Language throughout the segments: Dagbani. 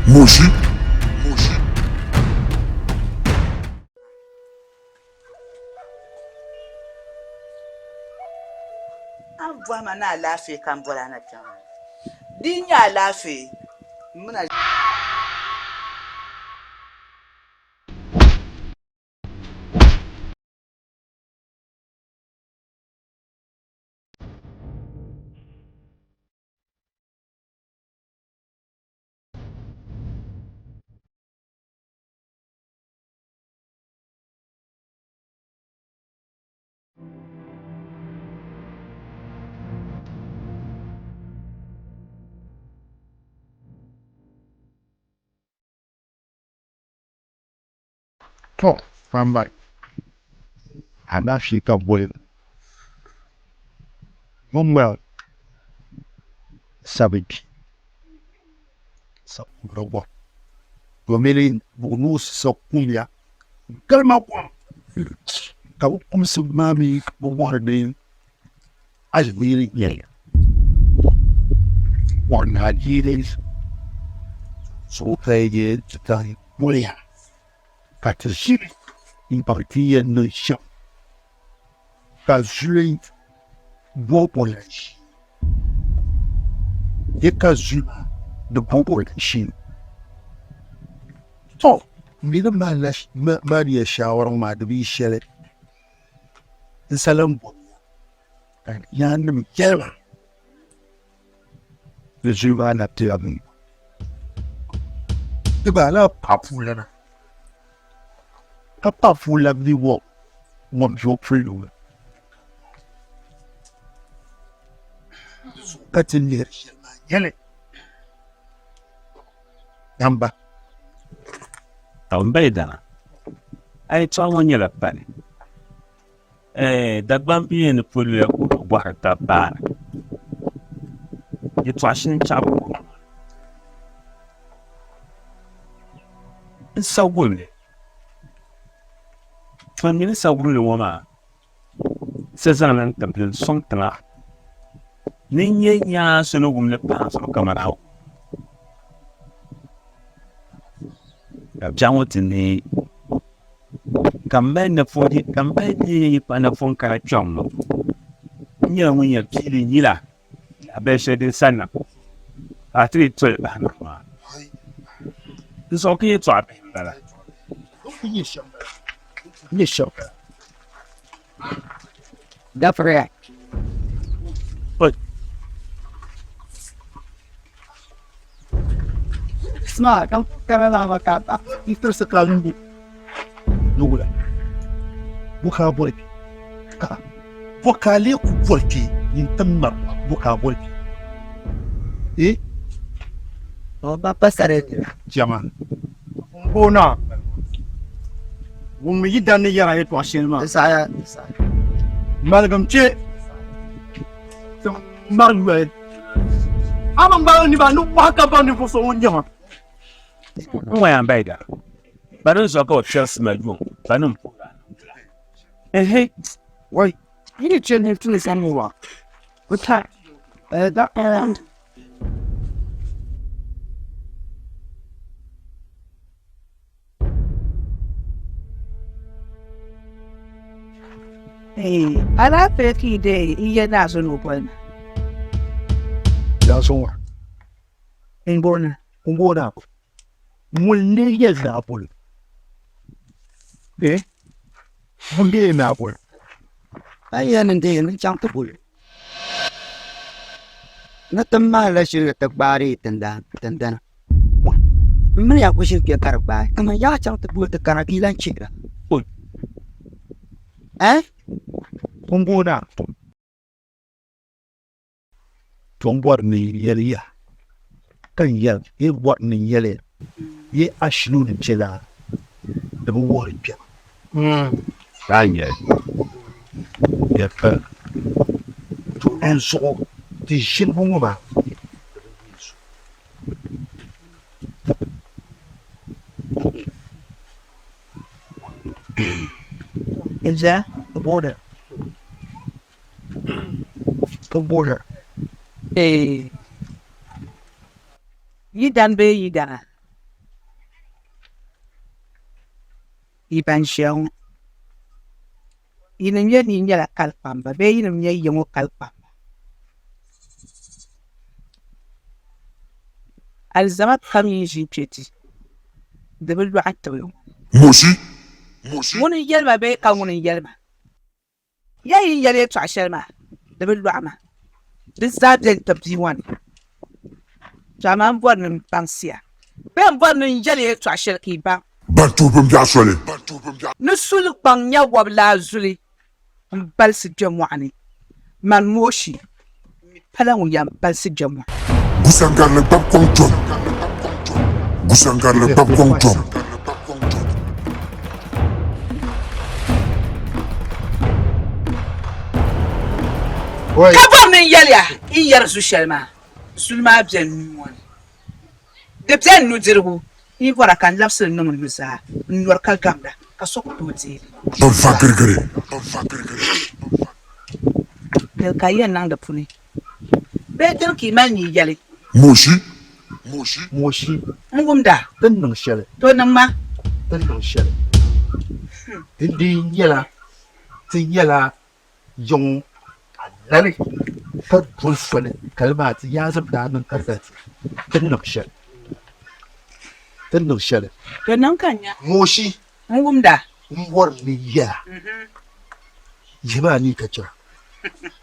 Moshi. Moshi. A ni bɔhi ma ni alaafee ka m bɔri a na kpɛŋ maa, di yi nyɛ alaafee, m mi na. To, kpamba, alaafee ka boli ŋun sabi Domin buɣunuusi kumya galima kom ka bɛ kumsi maa mi bi wuhiri ni aliheri n-nyɛ li. Ka ti ʒini m-baŋ ti yɛn niŋ shɛm ka zuli bɔbɔla ʒii. Di ka zuli maa di bɔbɔla ʒii. Tɔ! Niriba maa ni yɛli shaawara ŋɔ maa di bi yi shɛli n salim bɔbiya ka yaannim yɛli ba ni zuli maa na ti la bɛ Ti gbaala paɣapuulana ka paɣapuulana mi wɔm ŋɔm bɛ o puli ni ka ti lihiri shɛli maa nyɛli Namba. M ba Dana, a yɛtɔɣa ŋɔ nyɛla pali. Dagbaŋ bia ni polo ya ka o bɔhiri tab baani. Yɛtɔɣ shɛli n-chaɣi bɛ maa. N sa wumli. Ban mi ni sa wumli ŋɔ maa sa zaŋla n tibili n-sɔŋ tiŋa ni n nyɛ nyaa so ni wumli pahi n zuɣu kamani a. Ka biɛɣu ŋɔ ti neei. Ka m mali napɔŋ ka m mali neei paɣ napɔŋ kana kpiɔŋ ŋɔ. N nyɛla ŋun yɛn piili yila lahabali shɛli din sanna ka a ti lee toli bahi na maa. Di zuɣu ka yɛtɔɣa bihi m-bala. Dafiriya. Nugula bo ka a boli kpe ka bo ka a lee ku boli kpe nyin tiŋ ŋmari bo ka a boli kpe eh? O ba pa sari nira. Jɛma. Boona ŋun mi yi dan ni yɛra yɛtɔɣ shɛli maa. Di saɣiya, di saɣiya. Maligim kpe ti ŋmari yoli. A bi ŋmaligi niriba ni wɔɣi ka baŋ ninvuɣ so ŋun nyɛ ma. N ŋɔya m-bayi daa. Bani n-zuɣu ka bɛ piɛrisi ma yuŋ, bani m-puhiri a niŋ Ehe! Wai! Yi ni chɛ ni tuni sani ŋɔ maa, Alaafee ka yi deei n-yɛli ni a zo ni o boli ma. Yaa so ŋɔ. M-booni. M-booni a. Ŋun lee yɛli ni a boli? Eh? Ŋun lee yɛli ni a boli? A yi yɛli ni n deei ni n chaŋ ti boli o. Ni ti malila shili ti gbaari yi tindana. M mini ya ku ʒiri kpe ka di gbaai, kaman yaa chaŋ ti boli ti kana ka yi lan chihira. Eh? Pumpɔŋɔ to m bɔri ni n yɛli ya, ka n yɛli yi bɔri ni n yɛli ya, yi ashilo ni kpe la di bi wuhiri kpɛma. Ka yɛli, Di pa to dinzuɣu ti ʒiribu ŋɔ maa di bi yi zuɣu. Yi dan bee yi dana? Yi ban ʒiya ŋɔ, yinim yɛli ni yi nyɛla kali kpamba bee yinim nyɛ ya ŋɔ kali kpamba? Alizama kam yi ʒi kpe di, di bi lɔɣi tibili ŋɔ. Moshi! Moshi! Ŋuni n-yɛli ma bee ka ŋuni n-yɛli ma? Ya yi yɛli yɛtɔɣ shɛli maa, di bi lɔɣi ma. Di zaa beni ti bia ŋɔ ni. To amaa m bɔri ni m baŋsi ya bee m bɔri ni n yɛli ya yɛtɔɣ shɛli ka yi baŋ. Ban tuhi bimbiɛɣu soli. Ni suli kpaŋ nya wɔbilaa zuli m-balisi kpe mɔɣu ni. Man Moshi m-mi pala ŋun yɛn balisi kpe mɔɣu. Gusangarili gbabi kɔŋ tom. Gusangarili gbabi kɔŋ tom. Ka bɔri ni n yɛli ya yi yɛri zu shɛli maa, zuli maa be n nuu ŋɔ ni. Di be n nudirigu, n yi bɔra ka n labisi li niŋ n nuzaa, n nɔri ka gamda, ka so ku tooi deei li. Bɛ va girigiri. Dini ka yi yɛn niŋ di puuni? Bee dini ka yi mali ni yi yɛli? Moshi. Moshi. N wumda. Ti ni niŋ shɛli. To niŋ ma. Ti ni niŋ shɛli. Dindin nyɛla ti nyɛla yiŋ alali ka doli soli kali maa ti yaanzib daa niŋ ka zali ti ni niŋ shɛli. Ti ni niŋ shɛli. To niŋ ka n nya. Moshi. N wumda. N bɔri ni yɛla. Yihi maa ni ka chɛra.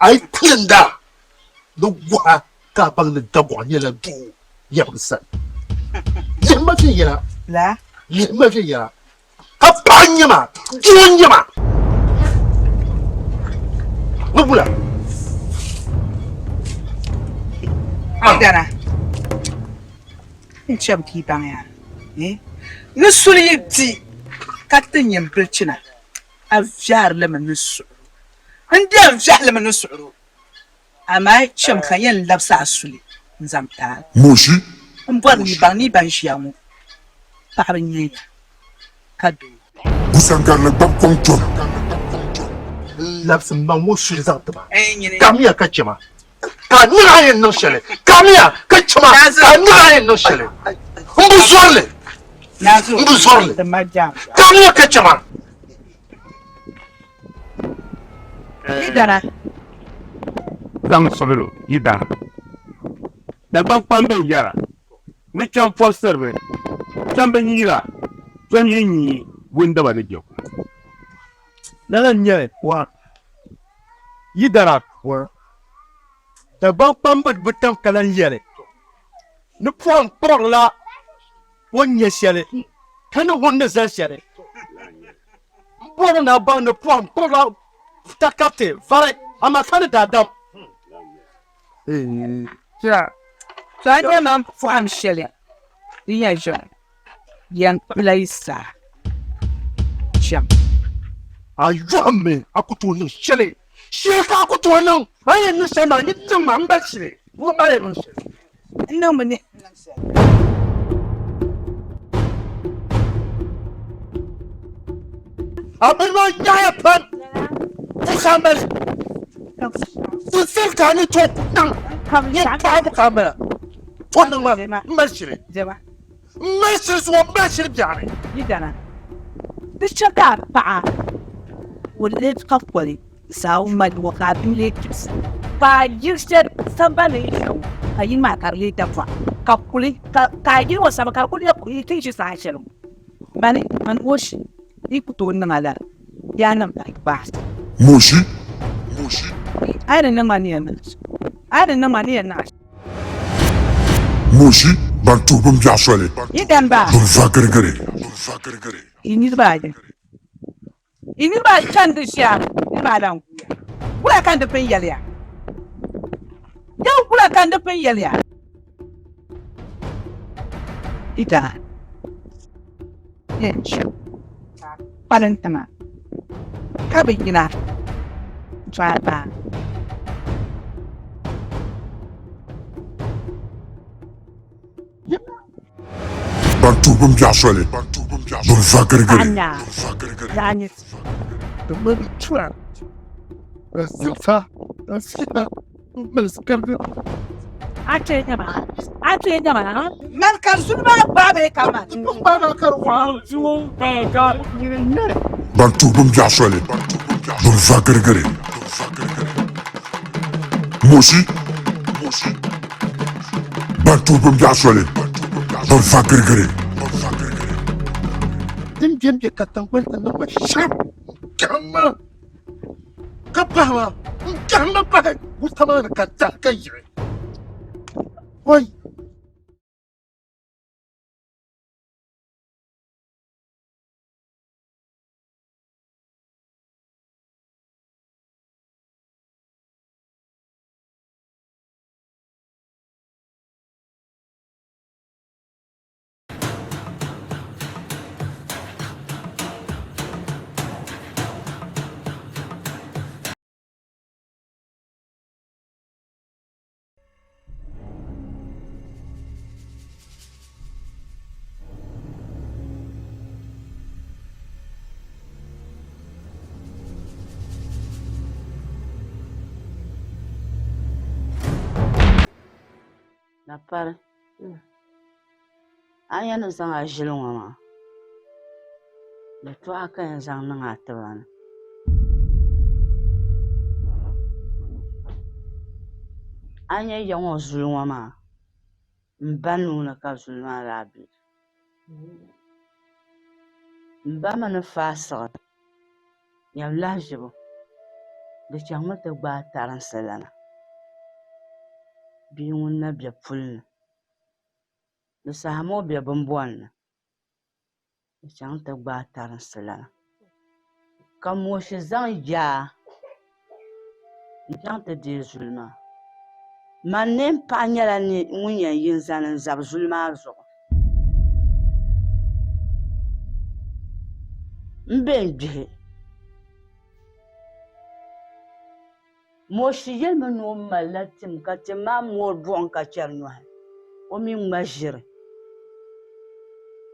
A yi pilinda ni gɔha ka a baŋ ni Dagɔɣu nyɛla doo yɛbigi sani. Lihima viɛnyɛla. La. Lihima viɛnyɛla. Ka paɣa n-nyɛ ma, doo n-nyɛ ma. Ni wula? Dana, n chɛmi ka yi baŋ ya ni suli yi di ka ti nyɛ bilichina, a viɛhiri li mi ni suɣiro. N di a viɛhi li mi ni suɣiro, amaa chɛmi ka n yɛn labisi a suli n-zaŋ ti a. Moshi. M bɔri ni yi baŋ ni yi ban ʒiya ŋɔ paɣiba n-nyɛ ya ka doo. Busangarili gbabi kɔŋ tom. N labisi m maŋ ŋɔ suli zaŋ ti ma. Kamiya ka chɛ ma ka a niŋ a yɛn niŋ shɛli. Kamiya ka chɛ ma ka a niŋ a yɛn niŋ shɛli. M bi zɔri li. M bi zɔri li. Kamiya ka chɛ ma. Yi dana. Zaŋ subilo yi dana. Dagbaŋ kpamba n-yɛra ni cham fɔbisiribi, cham bɛ nyiira, cham yi nyii wundaba ni jɛku. Lala n-nyɛ li, wa yi dana. Wa Dagbaŋ kpamba bi tam ka lan yɛli ni pɔhim kpuɣirila o ni nya shɛli ka ni ŋun ni zali shɛli. M bɔri ni a baŋ ni pɔhim kpuɣirila takariti vari, amaa ka ni daadam. To a nya man pɔhim shɛli din yɛn ʒiɛm yɛn kpuɣila yi saa ʒiɛm. A yɔhimmi a ku tooi niŋ shɛli. Shee ka a ku tooi niŋ. A ni yɛn niŋ shɛli maa, yi niŋ ma, m ba shiri, ŋun maa yɛn niŋ shɛli. N niŋmi ni n niŋ shɛli. A bini maa yaɣiya pam, Fusamali. Fusali ka a ni tooi ku niŋ. Nyɛ paɣibu ka a mali. To niŋ ma, m mali shiri. M mali shiri zuŋɔ, m mali shiri biɛɣuni. Yidana, di chɛ ka a paɣa o leei ka koli zaa o mali ŋɔ ka a bia leei kpibisi. Ka a yili shɛli sambani ni ʒiya ŋɔ ka yili maa ka di leei dabɔɣu ka kuli ka a yili ŋɔ sambani ka di kuli leei ti ni ʒi saha shɛli ŋɔ. Mani, mani Moshi yi ku tooi niŋ a lala, yaa niŋ ka gbaai. Moshi, Moshi. A yi di niŋ ma ni yɛn niŋ shɛm, a yi di niŋ ma ni yɛn niŋ a shɛm. Moshi, ban tuhi bin biɛɣu soli. Yi dan ba. Bin va girigiri. Yi niriba ayi. Yi niriba ayi chani di ʒiya, niriba ayi lan guuya. Wula ka n di pun yɛli ya? Yɛn wula ka n di pun yɛli ya? Yi daa yɛn chɛ ka a kpalim tiŋa ka bi yina n-tɔhi a baa. Ban tuhi bin biɛɣu soli, bin va girigiri. A kpee nyɛma, a kpee nyɛma. Man ka zuli maa gbaai bee ka man? Ban tuhi bin biɛɣu soli, bin va girigiri. Moshi, Ban tuhi bin biɛɣu soli, bin va girigiri. Din bɛn be ka tiŋgbani ti niŋ ba shɛm gahimma ka pahi maa n gahimma pahi buta maa ni ka tahi ka yiɣi. Oi! Napari, a ni yɛn ni zaŋ a ʒili ŋɔ maa, yɛtɔɣa ka yɛn zaŋ niŋ a tiba ni. A ni yɛn ya ŋɔ zuli ŋɔ maa, m ba nuu ni ka zuli maa daa be. M ba mi ni faai siɣi nyam lahiʒibu, di chaŋmi ti gbaai tarinsi lana bia ŋun na be puli ni. Di saha maa o be bimbɔni ni, di chaŋ ti gbaai tarinsi lana. Ka Moshi zaŋ yaa n-chaŋ ti deei zuli maa. Man neen paɣa nyɛla ŋun yɛn yi n-zani n-zabi zuli maa zuɣu. M be n-gbihi. Moshi yɛlimi ni o malila tim ka tim maa moori buɣim ka chɛri nyɔhi, o mi ŋma ʒiri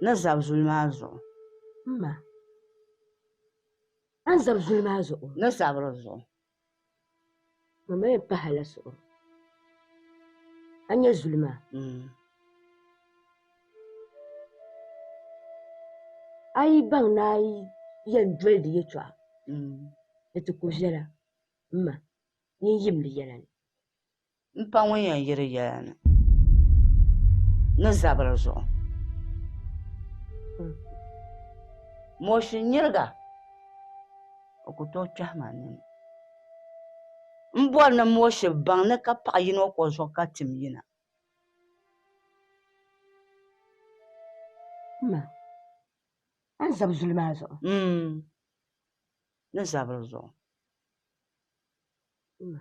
ni zabi zuli maa zuɣu. M ma, a ni zabi zuli maa zuɣu? Ni zabiri zuɣu. Mama yɛn pahi a la suɣuri. A nya zuli maa? A yi baŋ ni a yi yɛn doli di yɛtɔɣa, di ti ku viɛla. M ma, nyin yim di yɛla ni. M pa ŋun yɛn yi di yɛla ni ni zabiri zuɣu. Moshi nyiriga, o ku tooi kpɛhi ma nini. M bɔri ni Moshi baŋ ni ka paɣ yino ko zuɣu ka tim yina. M ma, a ni zabi zuli maa zuɣu? Ni zabiri zuɣu. M ma,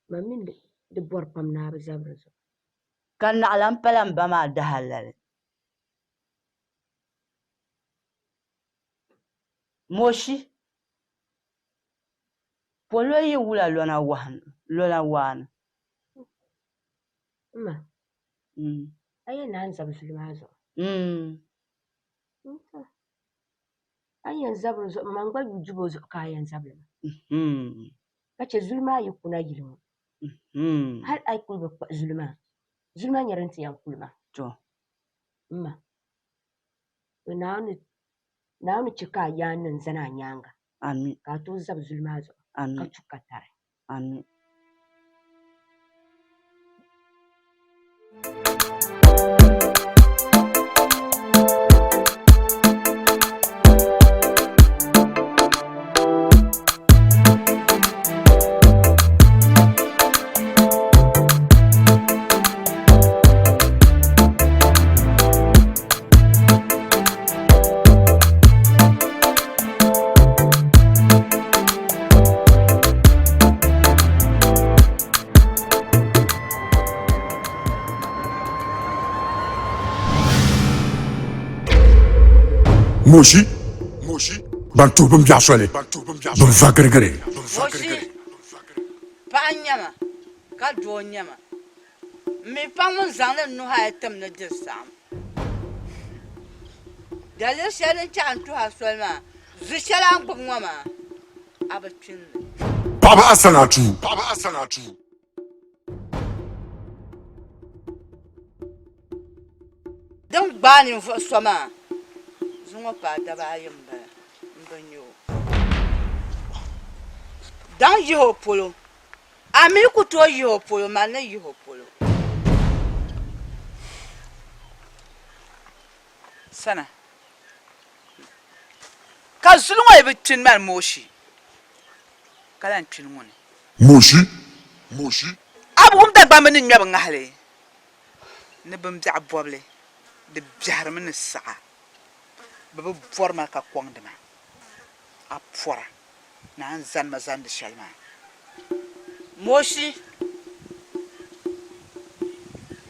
man mi di bɔri pam ni a bi zabiri zuɣu. Ka naɣila m pala m ba maa dahalali. Moshi, polo yi wula lɔna waani. M ma, a yɛn naan zabi zuli maa zuɣu? A ni yɛn zabiri zuɣu, man gba yu dubo zuɣu ka a yɛn zabili ma. Ka chɛ zuli maa yi kuna yili ŋɔ, hal a yi kuli bi kpuɣi zuli maa, zuli maa nyɛ din ti yɛn kuli ma. M ma, to Naawuni ni chɛ ka a yaannim zani a nyaaŋa, ka a tooi zabi zuli maa zuɣu ka tu ka tari. Moshi, ban tuhi bin biɛɣu soli, bin va girigiri. Moshi, paɣa n-nyɛ ma, ka doo n-nyɛ ma. M mi pa ŋun zaŋdi n nuhi ayi tim ni diri saɣim. Daliri shɛli din chɛ a ni tuhi a soli maa, zu shɛli a ni gbubi ŋɔ maa, a bi kpini li. Paɣaba Asana Atuu. Din gbaai ninvuɣ so maa zuŋɔ paai daba ayi m-bala m-bi nya o. Daŋ yihi o polo, a mi ku tooi yihi o polo, man ni yihi o polo. Sana, ka zuli ŋɔ yi bi kpini mali mooshi, ka lan kpini ŋuni? Mooshi, Mooshi. A bi wum Dagbamba ni ŋmɛbi ŋahili ni bimbiɛɣu bɔbili, di biɛhirimi ni saɣa. Bɛ bi bɔri ma ka kɔŋdi ma. A pɔra ni a ni zani ma zandi shɛli maa. Moshi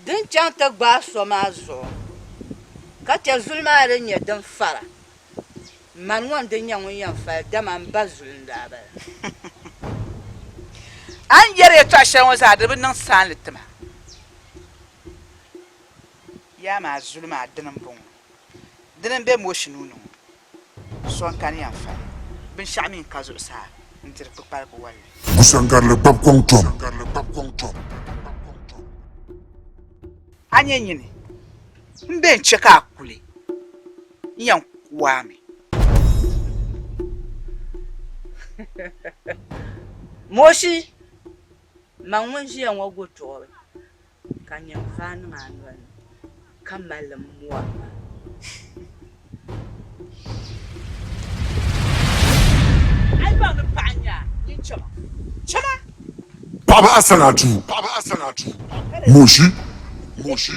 din chaŋ ti gbaai so maa zuɣu, ka chɛ zuli maa din nyɛ din fara, mani ŋɔ n-di nyɛ ŋun yɛn fali, dama m ba zuli n-daa bala. A ni yɛri yɛtɔɣ shɛli ŋɔ zaa, di bi niŋ saanli ti ma. Yaa maa zuli maa dini m-bɔŋɔ, dini m-be Moshi nuu ni ŋɔ. So n-kani yɛn fali binshɛɣu mi n-ka zuɣusaa n-diri kpukpaligu walli. Gusangarili gbabi kɔŋ tom. A nyɛ nyini m-be n-chɛ ka a kuli, n yɛn ku a mi. Moshi, man ŋun ʒiya ŋɔ gutuɣiri ka nyini vaai niŋ a noli ni ka mali li m-mɔri ma. A yi baŋ ni paɣa n-nyɛ a, nyin chama. Chama! Paɣaba Asanatu, Moshi,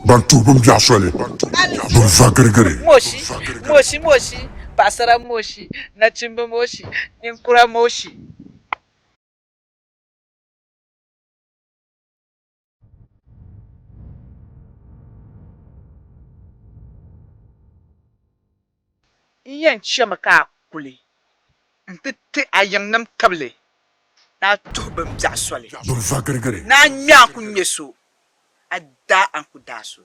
ban tuhi bimbiɛɣu soli, bin va girigiri. Moshi, Moshi, Moshi, paɣasara Moshi, nachimba Moshi, ninkura Moshi. N yɛn chɛmi ka a kuli nti ti a yiŋnim tibili ni a tuhi bimbiɛɣu soli, ni a ŋme a ni ku ŋme so, a daa a ni ku daa so,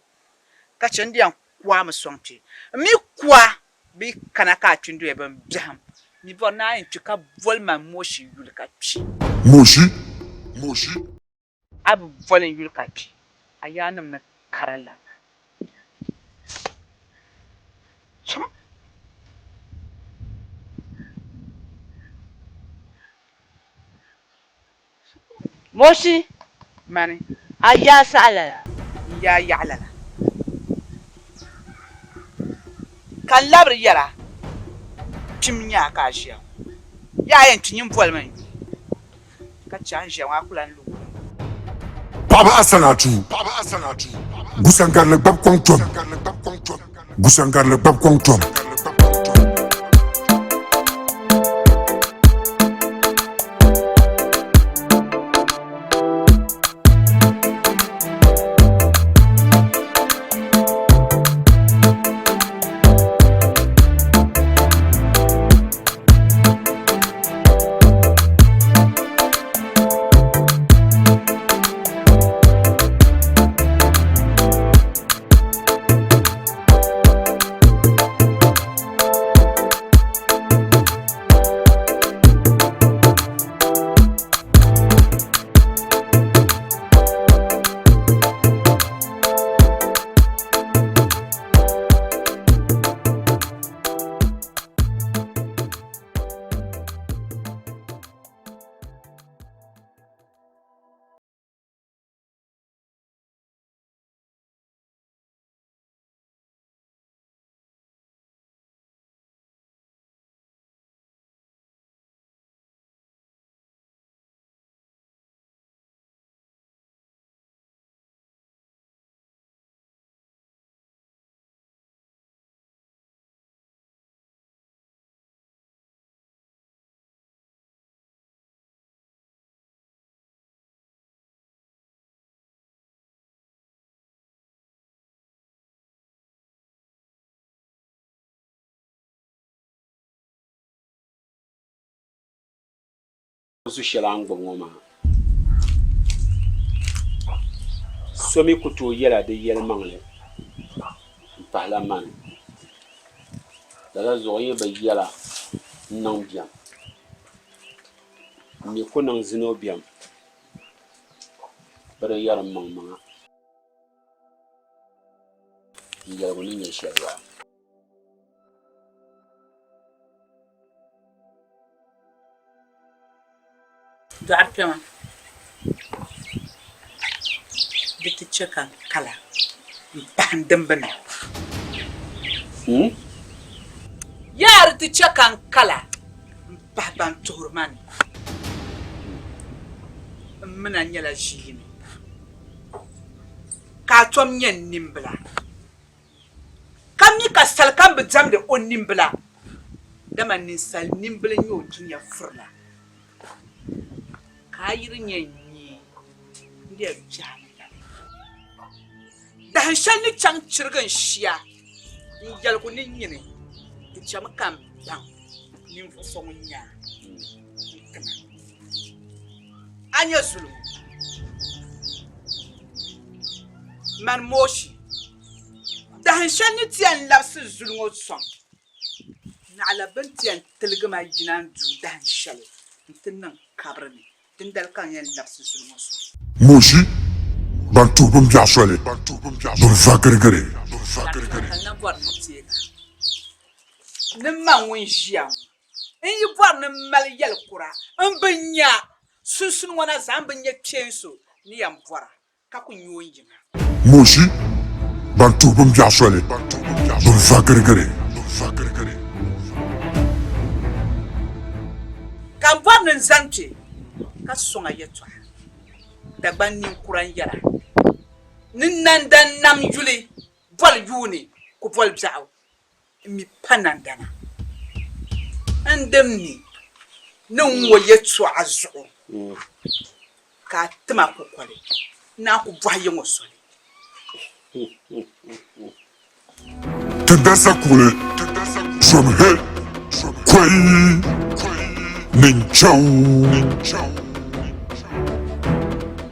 ka chɛ n di yɛn ku a mi sɔŋ kpe. M mi ku a bɛ yi kana ka a kpi n-doya bɛn biɛhim mi bɔri ni a yɛn kpi ka boli ma Moshi yuli ka kpi. Moshi, Moshi. A bi boli n yuli ka kpi, a yaannim ni kari la. Chama. Moshi, Mani. A yaa saɣi lala? N yaa yaɣi lala. Ka n labiri yɛra, Kpim n-nyɛ a ka a ʒiya ŋɔ. Yaa a yɛn kpi nyin bolimi n yuli. Ka chɛ a ni ʒiya ŋɔ a ku lan lu wula. Paɣaba Asanatu, Gusangarili gbabi kɔŋ tom, Gusangarili gbabi kɔŋ tom. Zu shɛli a ni gbubi ŋɔ maa so mi ku tooi yɛla di yɛlimaŋli m-pahila mani. Lala zuɣu n yi bi yɛla n-niŋ biɛm, m mi ku niŋ zino biɛm bɛ di yɛri m maŋmaŋa. N yɛligu ni nyɛ shɛli bala. Dɔɣiri kpɛma, di ti chɛ ka n kala m-pahi n dimba ni. Yaa di ti chɛ ka n kala m-pahi ban tuhiri ma ni. M mi na nyɛla ʒi yini, ka a tom nyɛ n nimbila. Ka mi ka sali kam bi diɛmdi o nimbila, dama ninsal nimbila n-nyɛ o dunia furila. Ka a yi di nyɛ n nyee, n di yɛn biɛhimi lala. Dahin shɛli ni chaŋ chirigi n shia n yɛligu ni nyini, di chɛmi ka m baŋ ninvuɣ so ŋun nyɛ a n-ti ma. A nya zuli ŋɔ? Mani Moshi, dahin shɛli ni ti yɛn labisi zuli ŋɔ sɔŋ, naɣila bɛ ni ti yɛn tiligi ma yina n duu dahin shɛli nti niŋ kabiri ni, dindali ka n yɛn labisi zuli ŋɔ sɔŋ. Moshi, ban tuhi bɛ biɛɣu soli, bɛ va girigiri. Ka n na bɔri ni teega ni man ŋun ʒiya ŋɔ N yi bɔri ni m mali yɛl kura, m bi nya sunsuni ŋɔ na zaa, m bi nya kpeen so ni yɛn bɔra ka ku nya o yiŋa. Moshi, ban tuhi bɛ biɛɣu soli, bɛ va girigiri. Ka m bɔri ni n zani kpe ka sɔŋ a yɛtɔɣa, Dagbaŋ ninkura n-yɛra ni nandan nam yuli boli yuuni ku boli biɛɣu N mi pa nandana. N dimni ni n ŋɔ yɛtɔɣa zuɣu ka a ti ma kukoli, n naan ku bɔhi ya ŋɔ soli. Ti darisa kuɣili zom he kɔi ni n-chaŋ.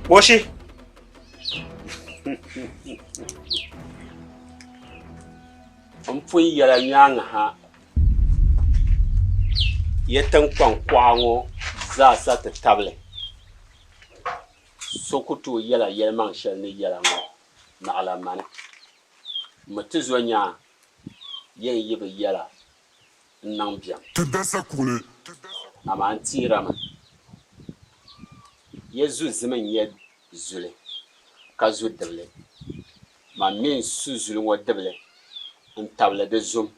Moshi! N pun yɛla nyaaŋa ha, ya tiŋkpaŋ kuɣa ŋɔ zaasa ti tabili, so ku tooi yɛla yɛlimaŋ shɛli ni yɛla ŋɔ naɣila mani. M mi ti zo nyaa yɛn yi bi yɛla n-niŋ biɛm. Amaa n teerami, ya zu zim n-nyɛ zuli ka zu dibili. Man mi n-su zuli ŋɔ dibili n-tabili di zum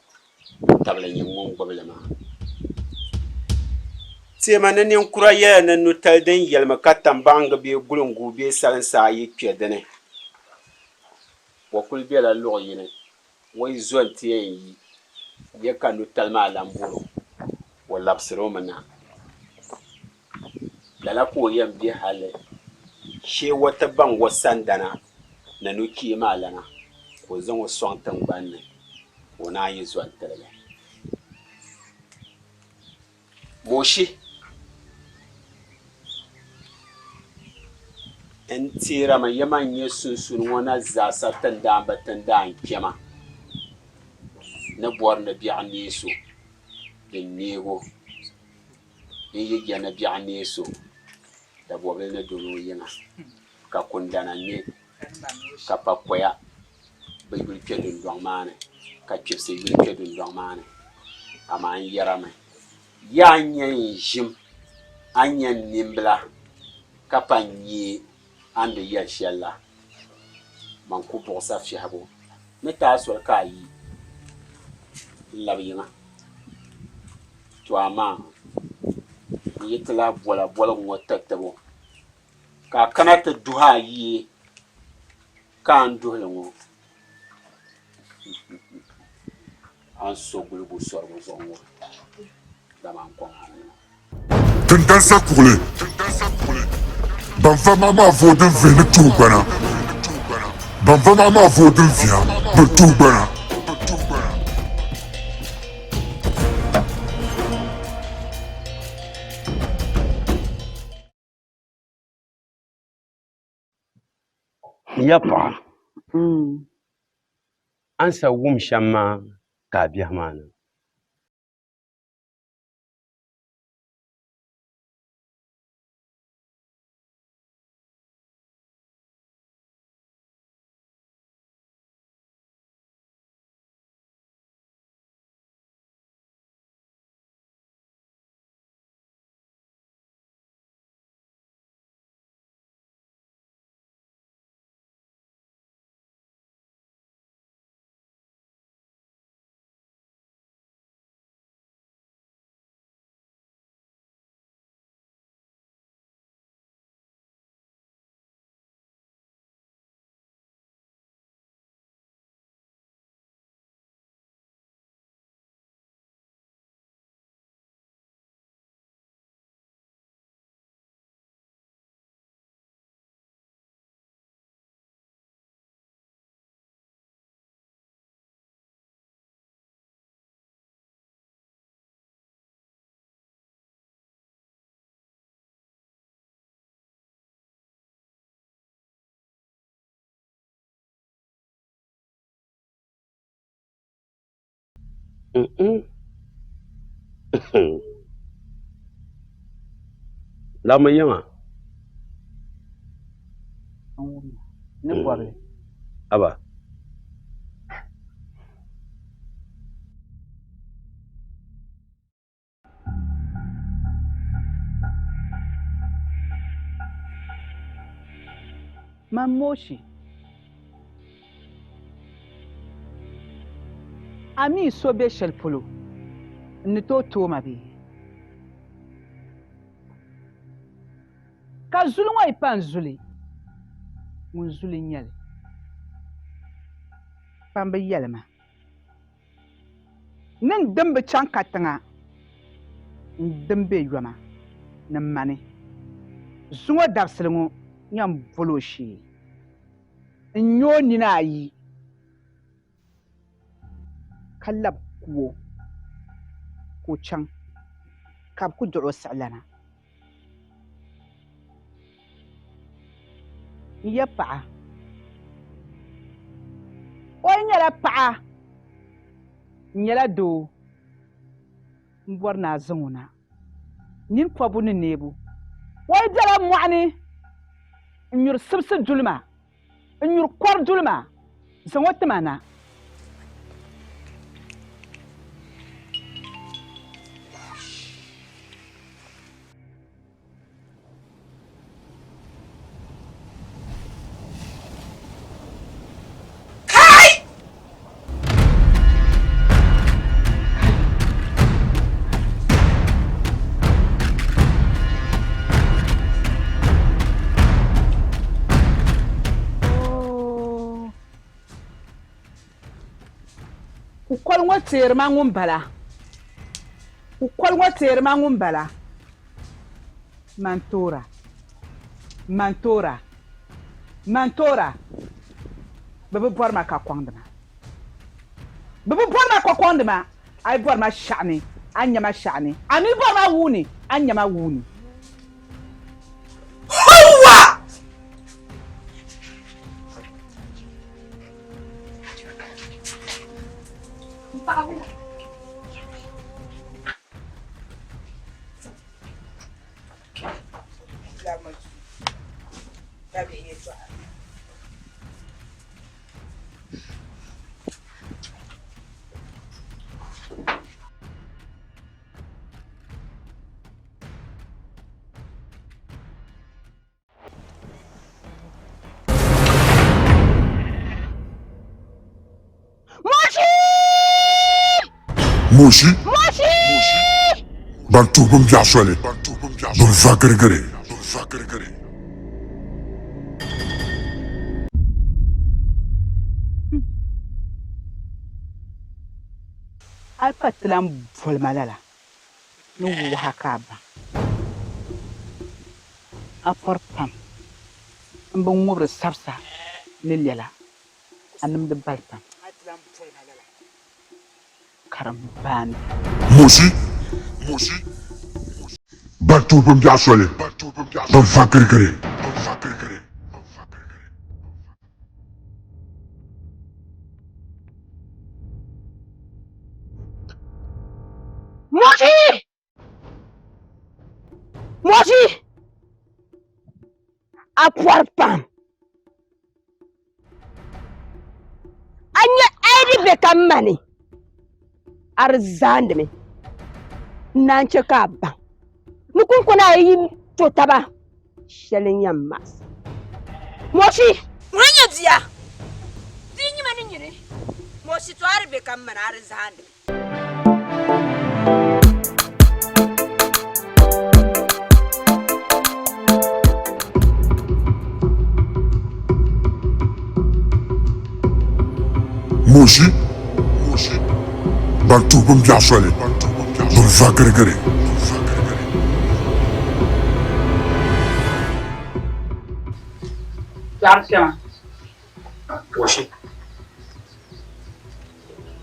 n-tabili nyin ŋun gbubi li maa. Teema ni ninkura yɛla ni nutali din yɛlimi ka tambaŋgi bee guliŋguu bee salinsaa yi kpe di ni, o kuli bela luɣ yini, o yi zo nti yɛn yi, ya ka nutali maa lan bɔr o, o labisir o mi na. Lala ka o yɛn be hali shee o ti baŋ o sandana ni nuchee maa lana ka o zaŋ o sɔŋ tiŋgbani ni ka o naan yi zo n-tiligi. Moshi n teerami ya man nyɛ sunsuuni ŋɔ na zaasa tindaamba tindaan kpɛma ni bɔri ni biɛɣu neei so din neeg o. N yi je ni biɛɣu neei so, dabɔbili ni doli o yiŋa, ka kundana ŋme, ka pakoya bi yuli kpe dundɔŋ maa ni, ka kpibisi yuli kpe dundɔŋ maa ni. Amaa n yɛrimi, Yaa n nya n ʒim, a ni nya n nimbila, ka pa n nyee a ni di yɛli shɛl la, man ku buɣis a fiɛhigu ni ti a soli ka a yi n-labi yiŋa. To amaa n yi ti lahi bol a boligu ŋɔ tatibo, ka a kana ti duhi a yee ka a ni duhi li ŋɔ, a ni so guligu sɔrigu zuɣu ŋɔ, dama n kɔŋ a nina. Tindansa kuɣili Ban va maɣa maa vooi din vihi ni tuhi gbana Ban va maɣa maa vooi din viha bi tuhi gbana. N ya paɣa, a ni sa wum shɛm maa ka a biɛhi maa niŋ. Lami yiŋa. Ni bɔbili. Aba. Man Moshi, a mi so be shɛli polo n ni tooi tooi ma bee? Ka zuli ŋɔ yi pa n zuli, ŋun zuli n-nyɛ li? Kpambi yɛli ma. Ni n dim bi chaŋ katiŋa, n dim be yoma ni mani. Zuŋɔ dabisili ŋɔ yɛn bol o shee n-nya o nina ayi ka lab ku o ka o chaŋ ka bɛ ku duɣ o siɣilana. N ya paɣa. O yi nyɛla paɣa, n nyɛla doo, m bɔri ni a zaŋ o na nini pɔbbu ni neebu. O yi bela mɔɣu ni n-nyuri sibisi dulima, n-nyuri kɔri dulima, zaŋ o ti ma na. Kai! Kukoli ŋɔ teeri ma ŋun bala. Kukoli ŋɔ teeri ma ŋun bala. Mantoora, Mantoora, Mantoora, bɛ bi bɔri ma ka kɔŋdi ma. Bɛ bi bɔri ma ka kɔŋdi ma. A yi bɔri ma shɛɣu ni, a ni nya ma shɛɣu ni. A mi bɔri ma wuuni, a ni nya ma wuuni. Hɔwa! Moshi! Ban tuhi bin biɛɣu soli, bin va girigiri. A pa ti lan boli ma lala ni wuhi a ka a baŋ. A pɔri pam m-bi ŋubiri sabisa ni lɛla, a nimdi bali pam karimbaani. Moshi, Ban tuhi bimbiɛɣu soli, bɛn fa girigiri. Moshi! Moshi! A pɔri pam. A nya a yi di be ka m ma ni, a di zaandimi. N naan chɛ ka a baŋ ni kuŋkuna a yi to taba shɛli n-yɛn maɣisi. Moshi! Ŋuni n-nyɛ bia? Bia nyima ni nyini. Moshi, to a di be ka m ma ni, a di zaandimi. Moshi, ban tuhi bimbiɛɣu soli, bɛ va girigiri. Moshi.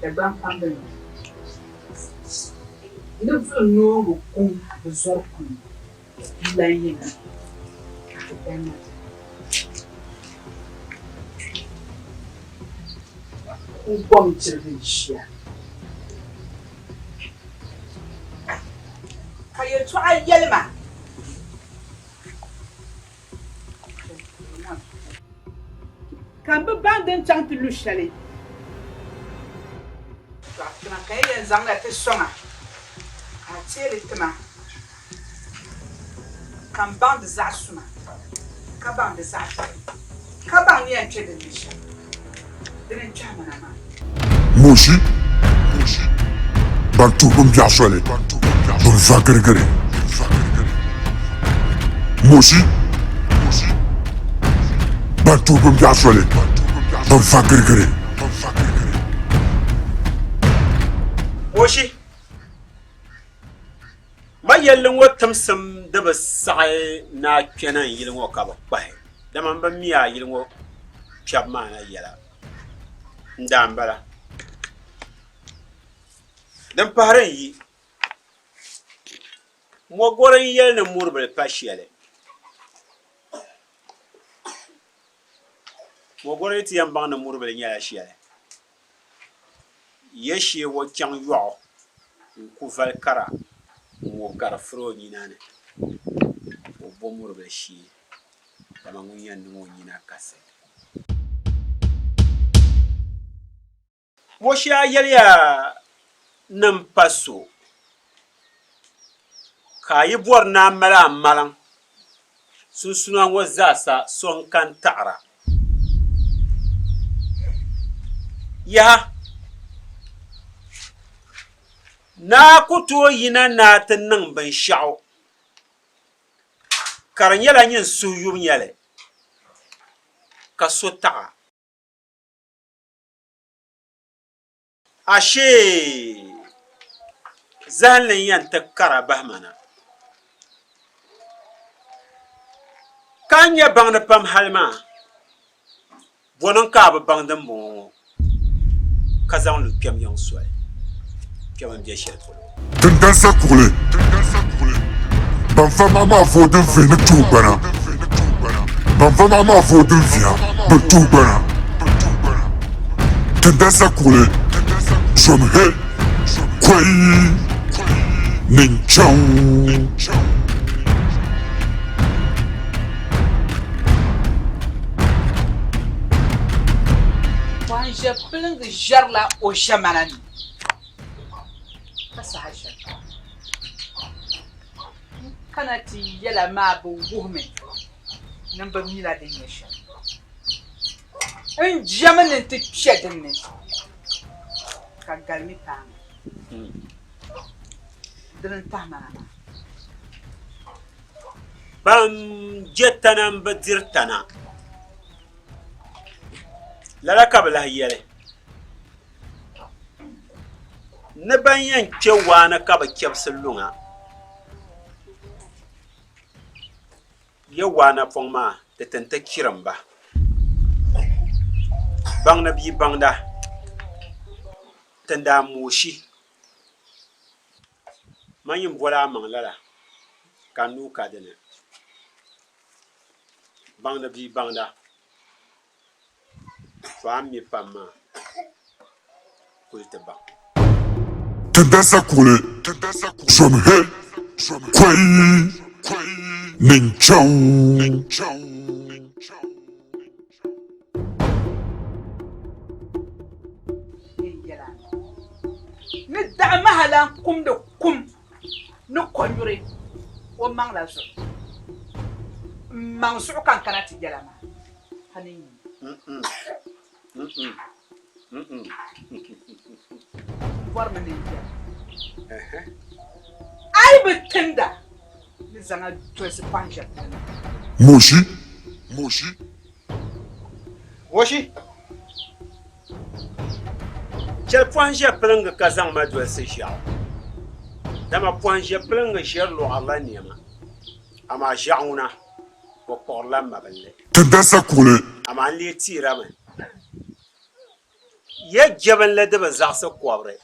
Dagbaŋ kpamba ni ni vuli noongu kuŋ bi zɔri kum n-lan yi na ti danna ti. N gom chirigi n shia. yɛltɔɣa yɛli ma. Ka m bi baŋ din chaŋ ti lu shɛli. Dɔɣi tima ka yi yɛn zaŋla ti sɔŋ a, ka a teei li ti ma, ka m baŋ di zaɣ suma, ka baŋ di zaɣ biɛri, ka baŋ ni yɛn kpe din ni shɛm. Dini n-kpɛhi ma na maa. Moshi, ban tuhi bin biɛɣu soli, bin va girigiri. Moshi, ban tuhi bin biɛɣu soli, bin va girigiri. Moshi, ma yɛlli ŋɔ timsim di bi saɣi ni a kpɛna n yili ŋɔ ka bi kpahi, dama m bi mi a yili ŋɔ kpɛbu maa na yɛla. N daa m-bala. Din pahiri n-yi, mɔgɔri n-yɛli ni muribili pa shɛli. Mɔgɔri yi ti yɛn baŋ ni muribili nyɛla shɛli, ya shee o chaŋ yɔɣu n-ku vali kara n-ŋubi ka di firi o nina ni ka o bo muribili shee, dama ŋun yɛn niŋ o nina kasi. Hɔshia yɛliya ni m pa so, ka a yi bɔri ni a mali a maliŋ sunsuna ŋɔ zaasa so n-kani taɣira. Yaha! Naa ku tooi yina ni a ti niŋ binshɛɣu ka di nyɛla nyin suhuyubu nyɛ li ka so taɣ a. Ashee! Zahinli n-yɛn ti kara bahi ma na. Ka a nya baŋdi pam hali maa, bɔ niŋ ka a bi baŋ dimbɔŋɔ ŋɔ, ka zaŋ lu kpɛm yiŋ soli, kpɛm m-be shɛli polo? Tindansa kuɣili, Ban fa maa maa vooi din vihi ni tuhi gbana. Ban fa maa maa vooi din viha bi tuhi gbana. Tindansa kuɣili, Zom he, kɔi, ni n-chaŋ. Pɔhimʒiɛpiliŋgi ʒɛrila o ʒiɛmana ni. Ka saha shɛli n kana ti yɛla maa bi wuhimi ni m bi mila din nyɛ shɛli. N jɛmi ni n ti kpe din ni ka galimi paai ma. Dini n-tahi ma na maa. Ban je tana m-bi diri tana. Lala ka bɛ lahi yɛli. Ni ban yɛn kpe waani ka bɛ chɛbisi luŋa ya waa napɔŋ maa di ti n-ti chirim ba. Baŋdi bia baŋda, Tindaan Mooshi, man yi boli a maŋ lala ka n nuu ka di ni. Baŋdi bia baŋda. To a ni mi pam maa kuli ti baŋ. Tindansa kuɣili zom he kɔi ni n-chaŋ. Ni daɣi maha lan kumdi kum ni kɔnyuri o maŋ la zuɣu. M maŋ zuɣu ka n kana ti yɛl a maa. A ni yi. Bɔrimi ni n yɛli. A yi bi tinda ni zaŋ a dolisi pɔhim shɛli polo na. Moshi, Moshi. Moshi. Chɛli pɔhim ʒe piliŋgi ka zaŋ ma dolisi ʒiɛɣu, dama pɔhim ʒe piliŋgi ʒiri lɔɣirila nɛma, amaa ʒiɛɣu ŋuna o kpuɣirila mabilili. Ti dansa kuɣili. Amaa n lee teerami, ya jɛbinli di bi zaɣisi kɔbiri,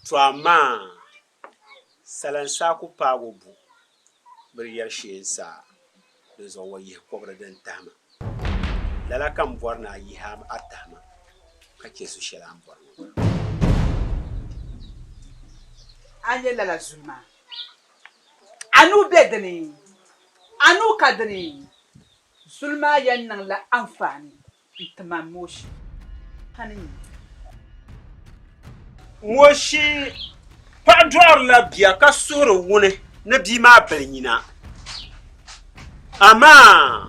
to amaa salansaa ku paag o bu biri yɛri shee n-sa a, dinzuɣu o yihi kɔbiri din tahi ma. Lala ka m bɔri ni a yihi a tahi ma ka chɛ zu shɛli a ni bɔri ŋɔ maa. A nya lala zuli maa? A nuu be di ni, a nuu ka di ni, zuli maa yɛn niŋla anfaani n-ti man Moshi. Ka ni nyɛ. Moshi paɣa dɔɣirila bia ka suhiri wuni ni bia maa bili nyina. Amaa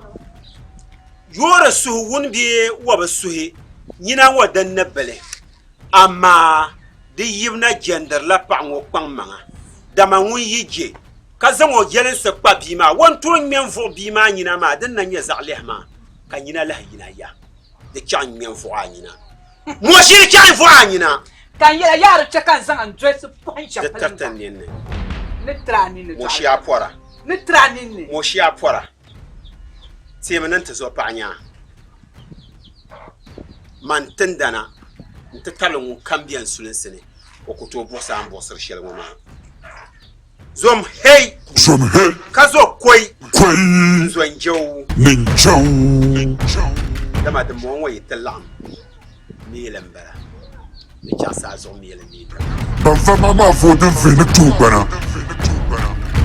yoori suhi wuni bee o bi suhi nyina ŋɔ din ni bili, amaa di yibina jɛndirila paɣa ŋɔ kpaŋmaŋa, dama ŋun yi je ka zaŋ o jɛlinsi kpa bia maa, o ni tooi ŋme n-vuɣi bia maa nyina maa din na nyɛ zaɣ lɛhi maa, ka nyina lahi yina ya. Di chaɣ n-ŋme n-vuɣi a nyina. Moshi di chaɣ n-vuɣi a nyina. Ka n yɛla, yaa di chɛ ka n zaŋ n dolisi pɔhim shɛm Di pili tiriti n-gba. n ninni. N ni tiri a ninni Moshi a pɔra. N ni tiri a ninni. Moshi a pɔra. Teemi ni n ti zo paɣa nyaa. Man tindana nti tabili ŋun kam be n sulinsi ni, o ku tooi buɣisi a ni buɣisiri shɛli ŋɔ maa. Zom hey! Zom hey! Ka zo koi! Koi! N-zo n-jɛu! Ni n-jɛu! Dama dimbɔŋɔ ŋɔ yi ti laɣim meeli m-bala, di chaɣisi a zuɣu meeli mi dama. Ban va maa maa vooi din vihi ni tuhi gbana.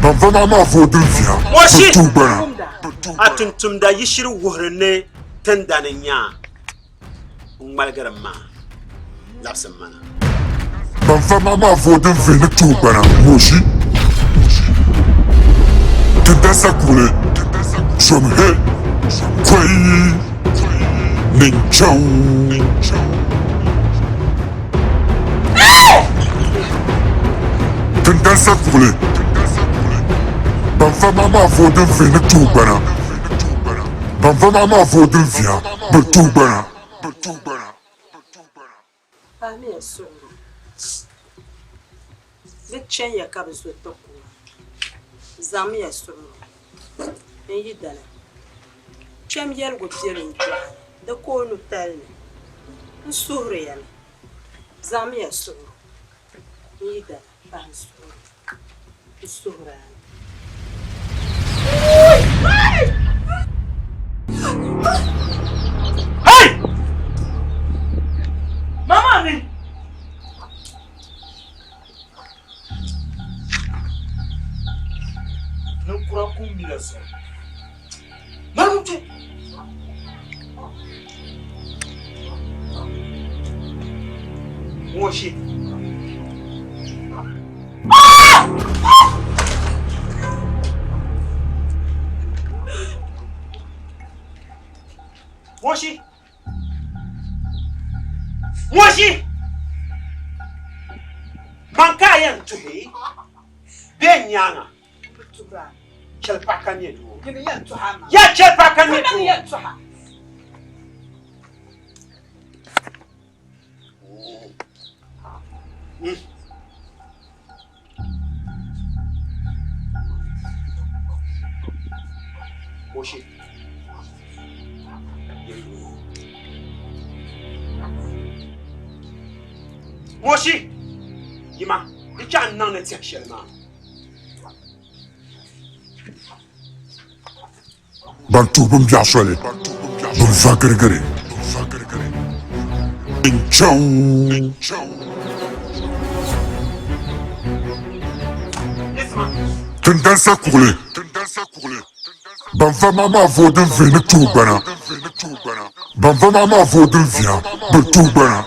Ban va maa maa vooi din viha ni tuhi gbana. A tumtumda yi shiri wuhiri ni tindani n-nya a. N-ŋmaligiri m maa labisi m ma na. Ban va maa maa vooi din vihi ni tuhi gbana Moshi Tindasa kuɣili Zomhe Koi Ninchau. Tindasa kuɣili Ban va maa maa vooi din vihi ni tuhi gbana Ban va maa maa vooi din viha Bɛ tuhi gbana. Paɣimiya suɣuri. Di chɛnya ka bɛ zo ti ku a. Zaŋmiya suɣuri n-yi dana. Kpɛm yɛligu bela o dɔɣi ni, di ka o nutali ni. N suhiri ya mi, zaŋmiya suɣuri n-yi dana pahi n suhuri. N suhiri a mi. Hey! Mama ni! Ninkura kum mi la zuɣu. Mali kpe! Moshi. Moshi. Moshi. Man ka a yɛn tuhi bee n nyaaŋa. Chɛli paɣa ka nyɛ doo. Ya chɛli paɣa ka nyɛ doo. Moshi. Moshi. Yima, di chaɣ n niŋ ni tɛhi shɛli maa. Ban tuhi bin biɛɣu soli, bin va girigiri n-chaŋ. Tindansa kuɣili, ban va maa maa vooi din vihi ni tuhi gbana, ban va maa maa vooi din viha bi tuhi gbana.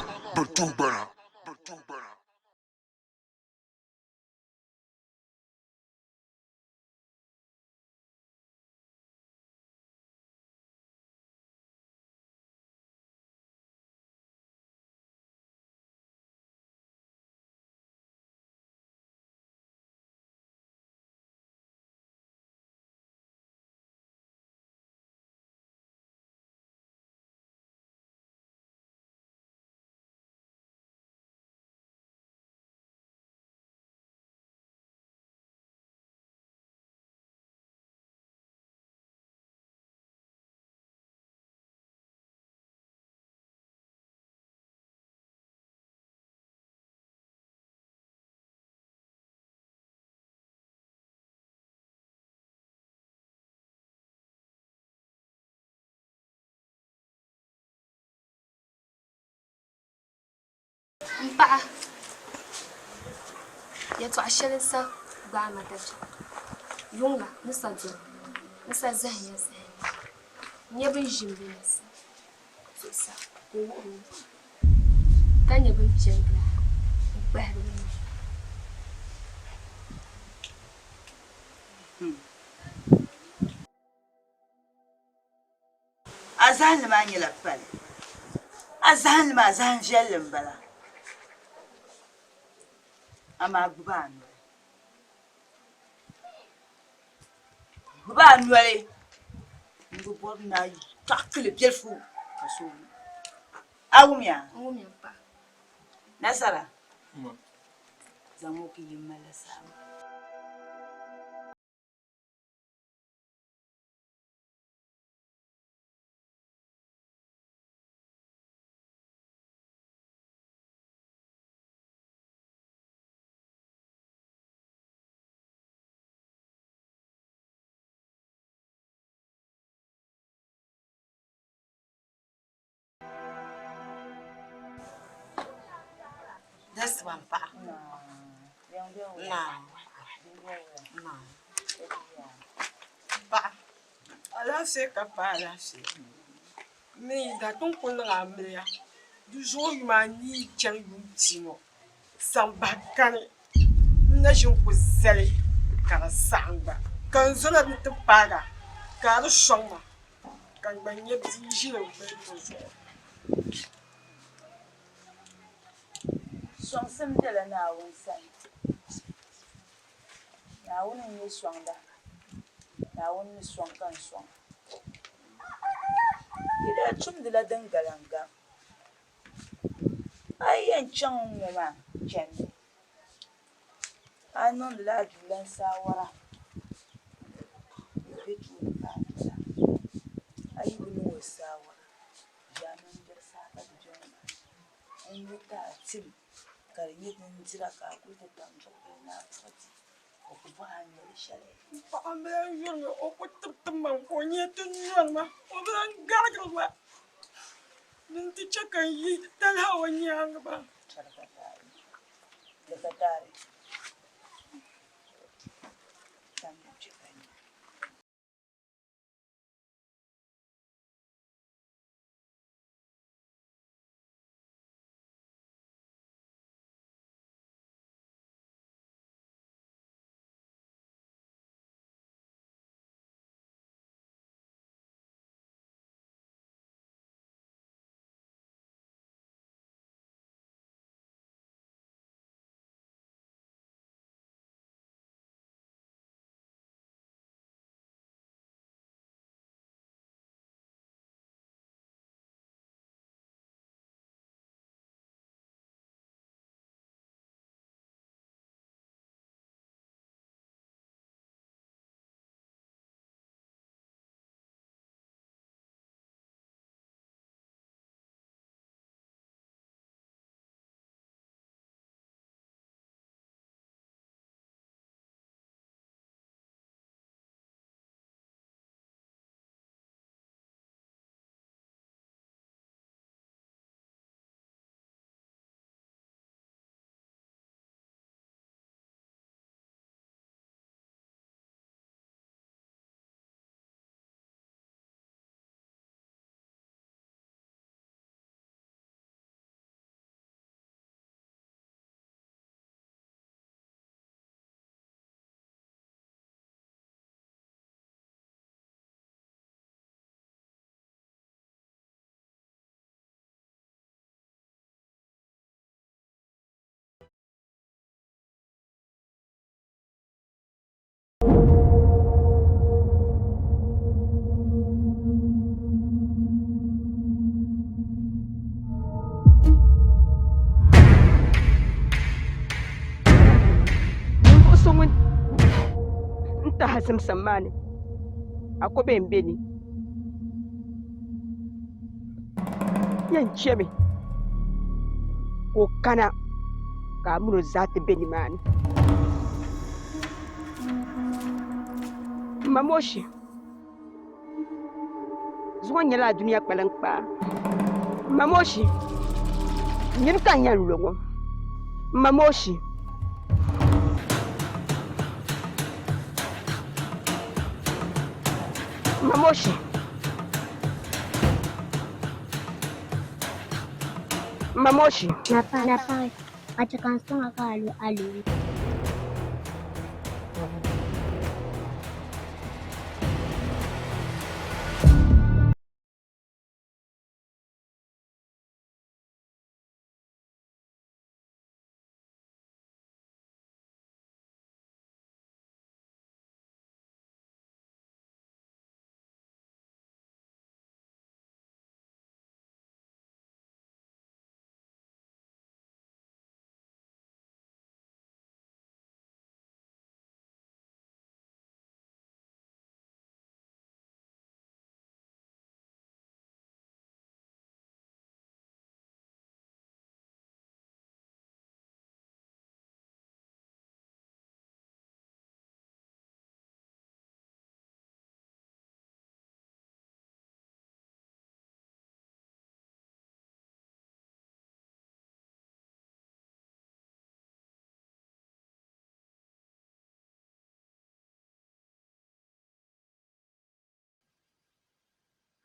M paɣa, yɛtɔɣ shɛli n-sa gbaai ma dabiɛm. Yuŋ la ni sa duri ni sa zahim ya zahim n-nyɛ bɛn ʒi m-be na zuɣusaa ka o wuhiri o nuu, ka nyɛ bɛn pe n-gil a n-kpahiri bɛ nuu. A zahinli maa nyɛla pali. A zahinli maa zahin viɛlli m-bala. Amaa gbibi a noli. Gbibi a noli m-bi bɔri ni a tɔɣi kili biɛlifu ka so wum. A wumya? N wumya m paɣa. Nasara, zaŋm o ka yi malila saha maa. Dasiba m paɣa. Paɣa alaafee ka paai alaafee mi da ti ni kuli niŋ amiliya di zuɣu yuma anii chani yuun pia ŋɔ saŋ bahi kani n na ʒini ku zali ka di saɣim gba ka n zona nti paagi a ka a di sɔŋ ma ka n gba nya bia ʒili n-kuli di zuɣu. Sɔŋsim bela Naawuni sani. Naawuni n-nyɛ sɔŋda. Naawuni ni sɔŋ ka n sɔŋ. Yi daa tumdila din galiŋ gam. A yi yɛn chaŋ n-ŋɔ maa chandi, a niŋdila a duulan saawara ka o be tooni ka a dola. A yi bi niŋ o saawara, ʒiɛmani saha ka di be ŋɔ maa n-yi ti a tim ka di nyɛ bindira ka a kuli ti tam duɣubili ni a buɣi di o ku bɔhi a ni nyɛ li shɛli. M paɣa m bi lan yuri ma, o ku tibiti ma ka o nyee ti nyɔri ma, o bi lan garigiri ma ni nti chɛ ka n yi talahi o nyaaŋa maa. Di ka taali. Tambu chɛ ka nya. Ninvuɣ so ŋun tahi zimsim maa ni, a ko bee m-be ni yɛn chɛmi ka o kana ka a min o zaa ti be nimaani. M ma Moshi, zuŋɔ nyɛla a dunia kpaliŋkpaa. M ma Moshi, nyini ka n yɛn lo ŋɔ. M ma Moshi. Mamoshi. Mamoshi. Napaɣa, a chɛ ka n sɔŋ a ka a lu alɔbo.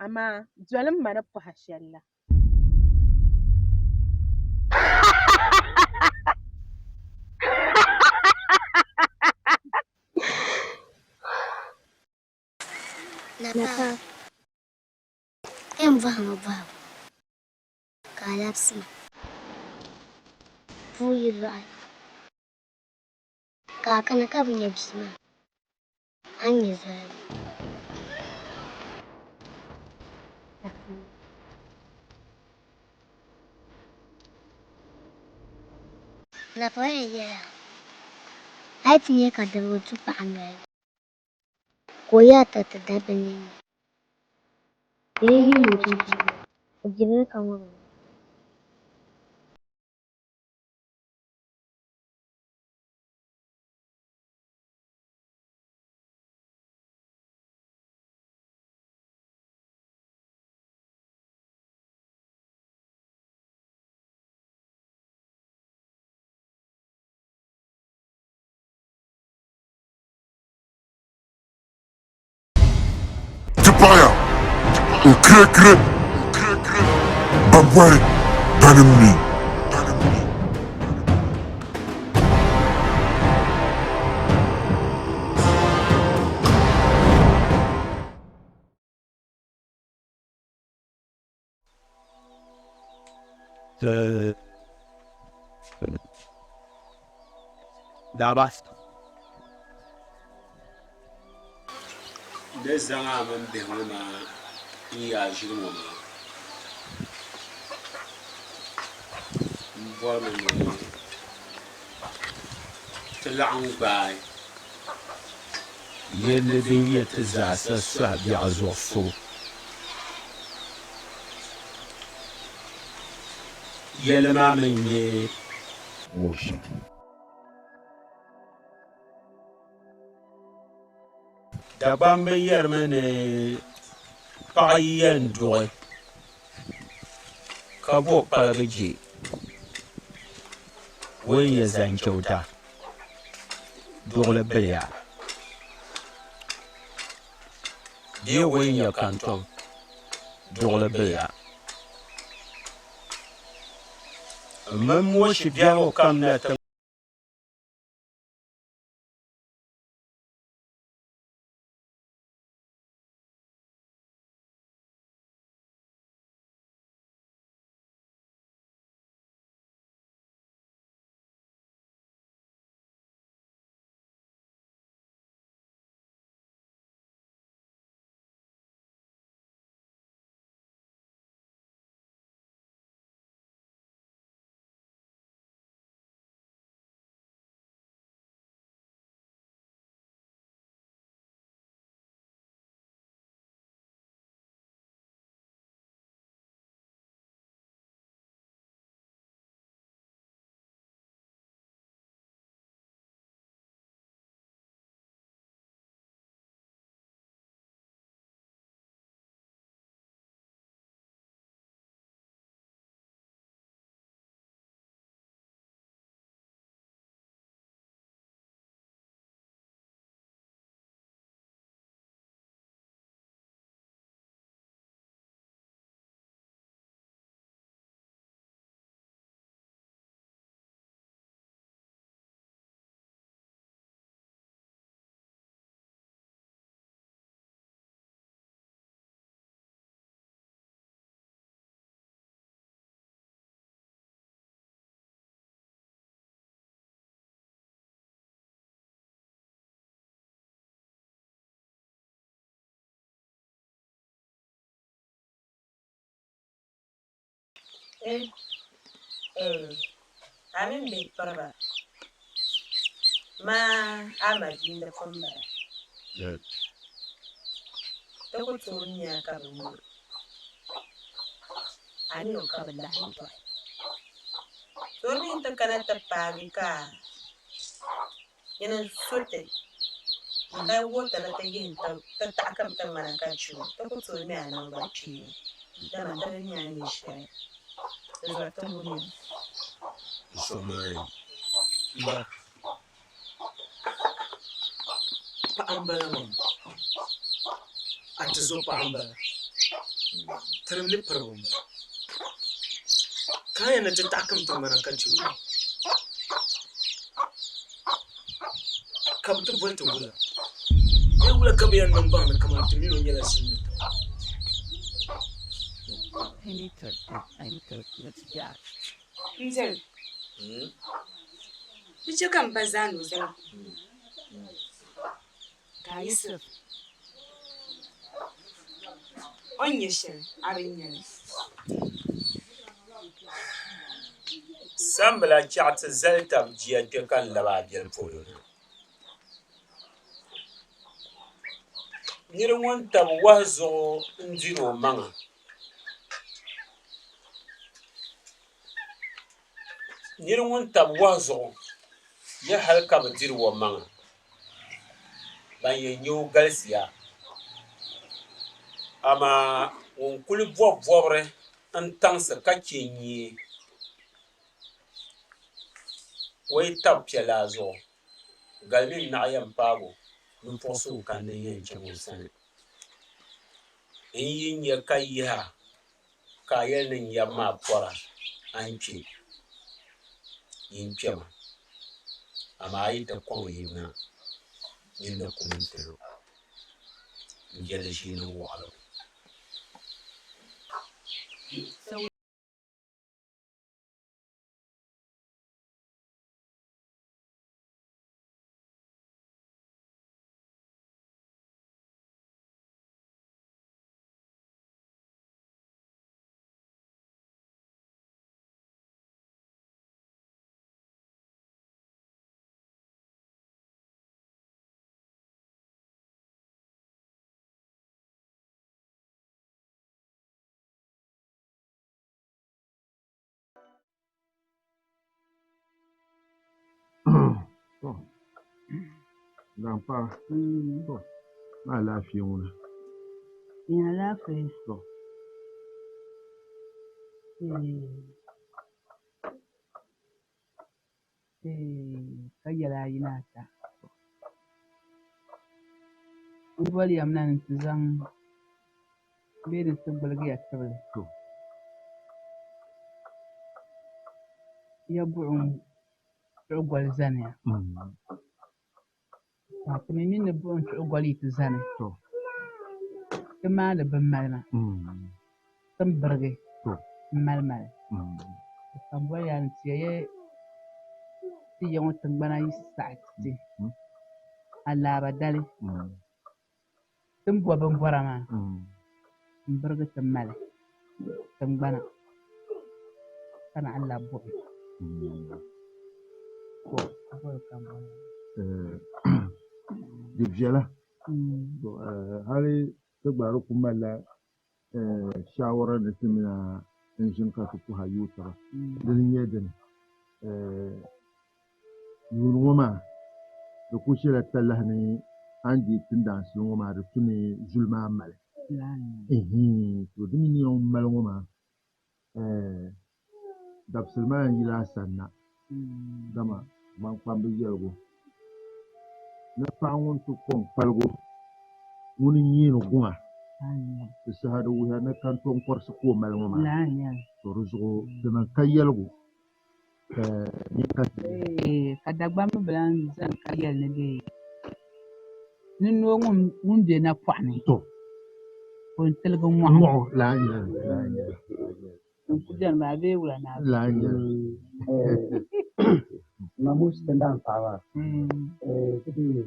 Amaa dolim ma ni pɔha shɛl la. Napaɣa, yɛn bɔhimi bɔhigu ka a labisi ma. Puu yi lɔɣi ka a kana ka bi nya bia maa, a ni nya zoli. Napaɣa yɛn yɛliya, A yi ti nya ka dibigi du paɣa noli ni, ka o yaa tiriti dabba ninni. Bɛ yi yihi o chinchini, o dirimi ka ŋubiri li. Ti paɣiya o kirekire ban bɔri banim mi. Daba. Ni zaŋ a mini bihi ŋɔ maa n-yaai ʒili ŋɔ maa, m bɔrimi ni ti laɣim gbaai Yɛlli din nyɛ ti zaasa sɔhi biɛɣu zuɣu so. Yɛlli maa mi n-nyɛ. Moshi. Dagbamba yɛrimi ni paɣa yi yɛn duɣi ka bo kpaligi je, o yi yɛn zaŋ chɛuta duɣili biliya bee o yi nya kantɔŋ duɣili biliya. M mini Moshi biɛhigu kam na ti Eh, a mini bihi piriba maa a ma bia pun bala. Ti ku tooi nya ka bɛ ŋuna, a ni o ka bɛ lahi dɔɣi. Toori mi nti kana ti paagi ka nyini n-su ti ka wuhi ti ni ti yihi ti taɣi ka bɛ ti ŋmana ka che o, ti ku tooi ŋme a naŋgbankpeeni, dama ti bi nya a ni nyɛ shɛli. Di zuɣu ti wuhiya. N suhu maani ba. Paɣa m-bala maa, a tizo paɣa m-bala, tinim ni piriba m-bala. Ka a yɛn ni ti taɣi kim tiŋgbana ka chɛ o? Ka bɛ ti boli ti wula? Bee wula ka bɛ yɛn niŋ baŋ ni kaman ti min o nyɛla ʒim ni taba? N diri. Di chɛ ka m ba zaani o zaligu, ka a Yusuf o ni nya shɛli a bi nya li. Sambila chɛɣu ti zali tab jia kpe ka n labi a biɛli polo na. Nir ŋun tab wahu zuɣu n-diri o maŋa. Nir ŋun tab wahu zuɣu ya hal ka bi diri o maŋa, ban yɛn nya o galisiya. Amaa ŋun kul bɔbi bɔbiri n-taŋsi ka chɛ nyee, o yi tab piɛlaa zuɣu, galimi n-naɣ yɛn paag o, ninvuɣ so n-kani din yɛn chaŋ o sani. N yi nya ka yiha ka a yɛli ni n yab maa pɔra, a ni kpe, yin kpɛma, amaa a yi ti kɔŋ yibu na, nyin ni kum nti lu n-jɛli ʒiini wɔɣilim. To, Daŋpaɣa, to, ni alaafee ŋuna. Ni alaafee. To. Ka yɛli a yi ni ata. N boli ya mi na ni n ti zaŋ bee ni n ti gbuligi ya tibili. Ya buɣim chuɣu goli zaniya. Ka ti mi mi ni buɣim chuɣu goli yi ti zani, ti maani binmalima, ti ni birigi m-malimali. Ka m boli ya ni ti ya ya ti ya ŋɔ tiŋgbana yi saɣi ti ti alaaba dali. Ti ni bo bimbɔra maa m-birigi ti mali tiŋgbana ka naɣ labi buɣim. Di viɛla hali ti gba di kuli malila shaawara ni ti mini a n-ʒini ka ti puhi a yooi taba. Dini n-nyɛ dini Yuuni ŋɔ maa, di kul shɛla talahi ni a ni deei tindaansili ŋɔ maa, di tu ni zuli maa mali. To di mi ni yɛn mali ŋɔ maa, dabisili maa n-yila a sanna, dama gbaŋkpambi yɛligu ni paɣa ŋun ti kɔŋ kpaligu ŋuni n-nyeeni guŋa, di saha di wuhiya ni kantɔŋkɔrisi ka o mali ŋɔ maa. To di zuɣu di niŋ ka yɛligu. Ka Dagbamba bi lan zani ka yɛli ni bɛ ni noo ŋun be napɔɣu ni ka o tiligi mɔɣu. Din kuli beni maa bee wula ni a Mamusi Tindaan paɣaba ti dii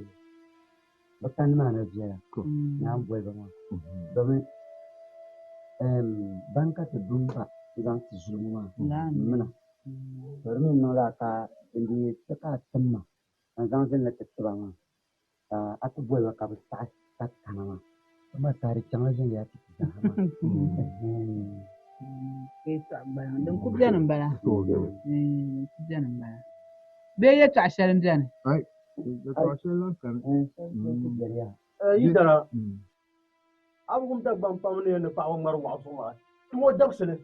bɛ kani maa ni viɛla ni a ni boli ba maa domi ban ka ti du m-ba. n-zaŋ ti zuli ŋɔ maa m-mina. To di mi niŋ laa ka din dii ti ka a tim ma ka n zaŋ zilli ti ti ba maa, ka a ti boli ba ka bɛ saɣi ka kana maa. Amaa ka di chaŋla viɛnyɛla ti ti zaa maa. Yɛltɔɣa gbaliŋ din ku beni m-bala. Din ku beni m-bala. Bee yɛltɔɣa shɛli m-beni? Yɛltɔɣa shɛli lan kani. Yi dana, a bi wum Dagbaŋ pam ni yɛli ni paɣiba ŋmari waɣu zuɣu maa, tim o dabisili.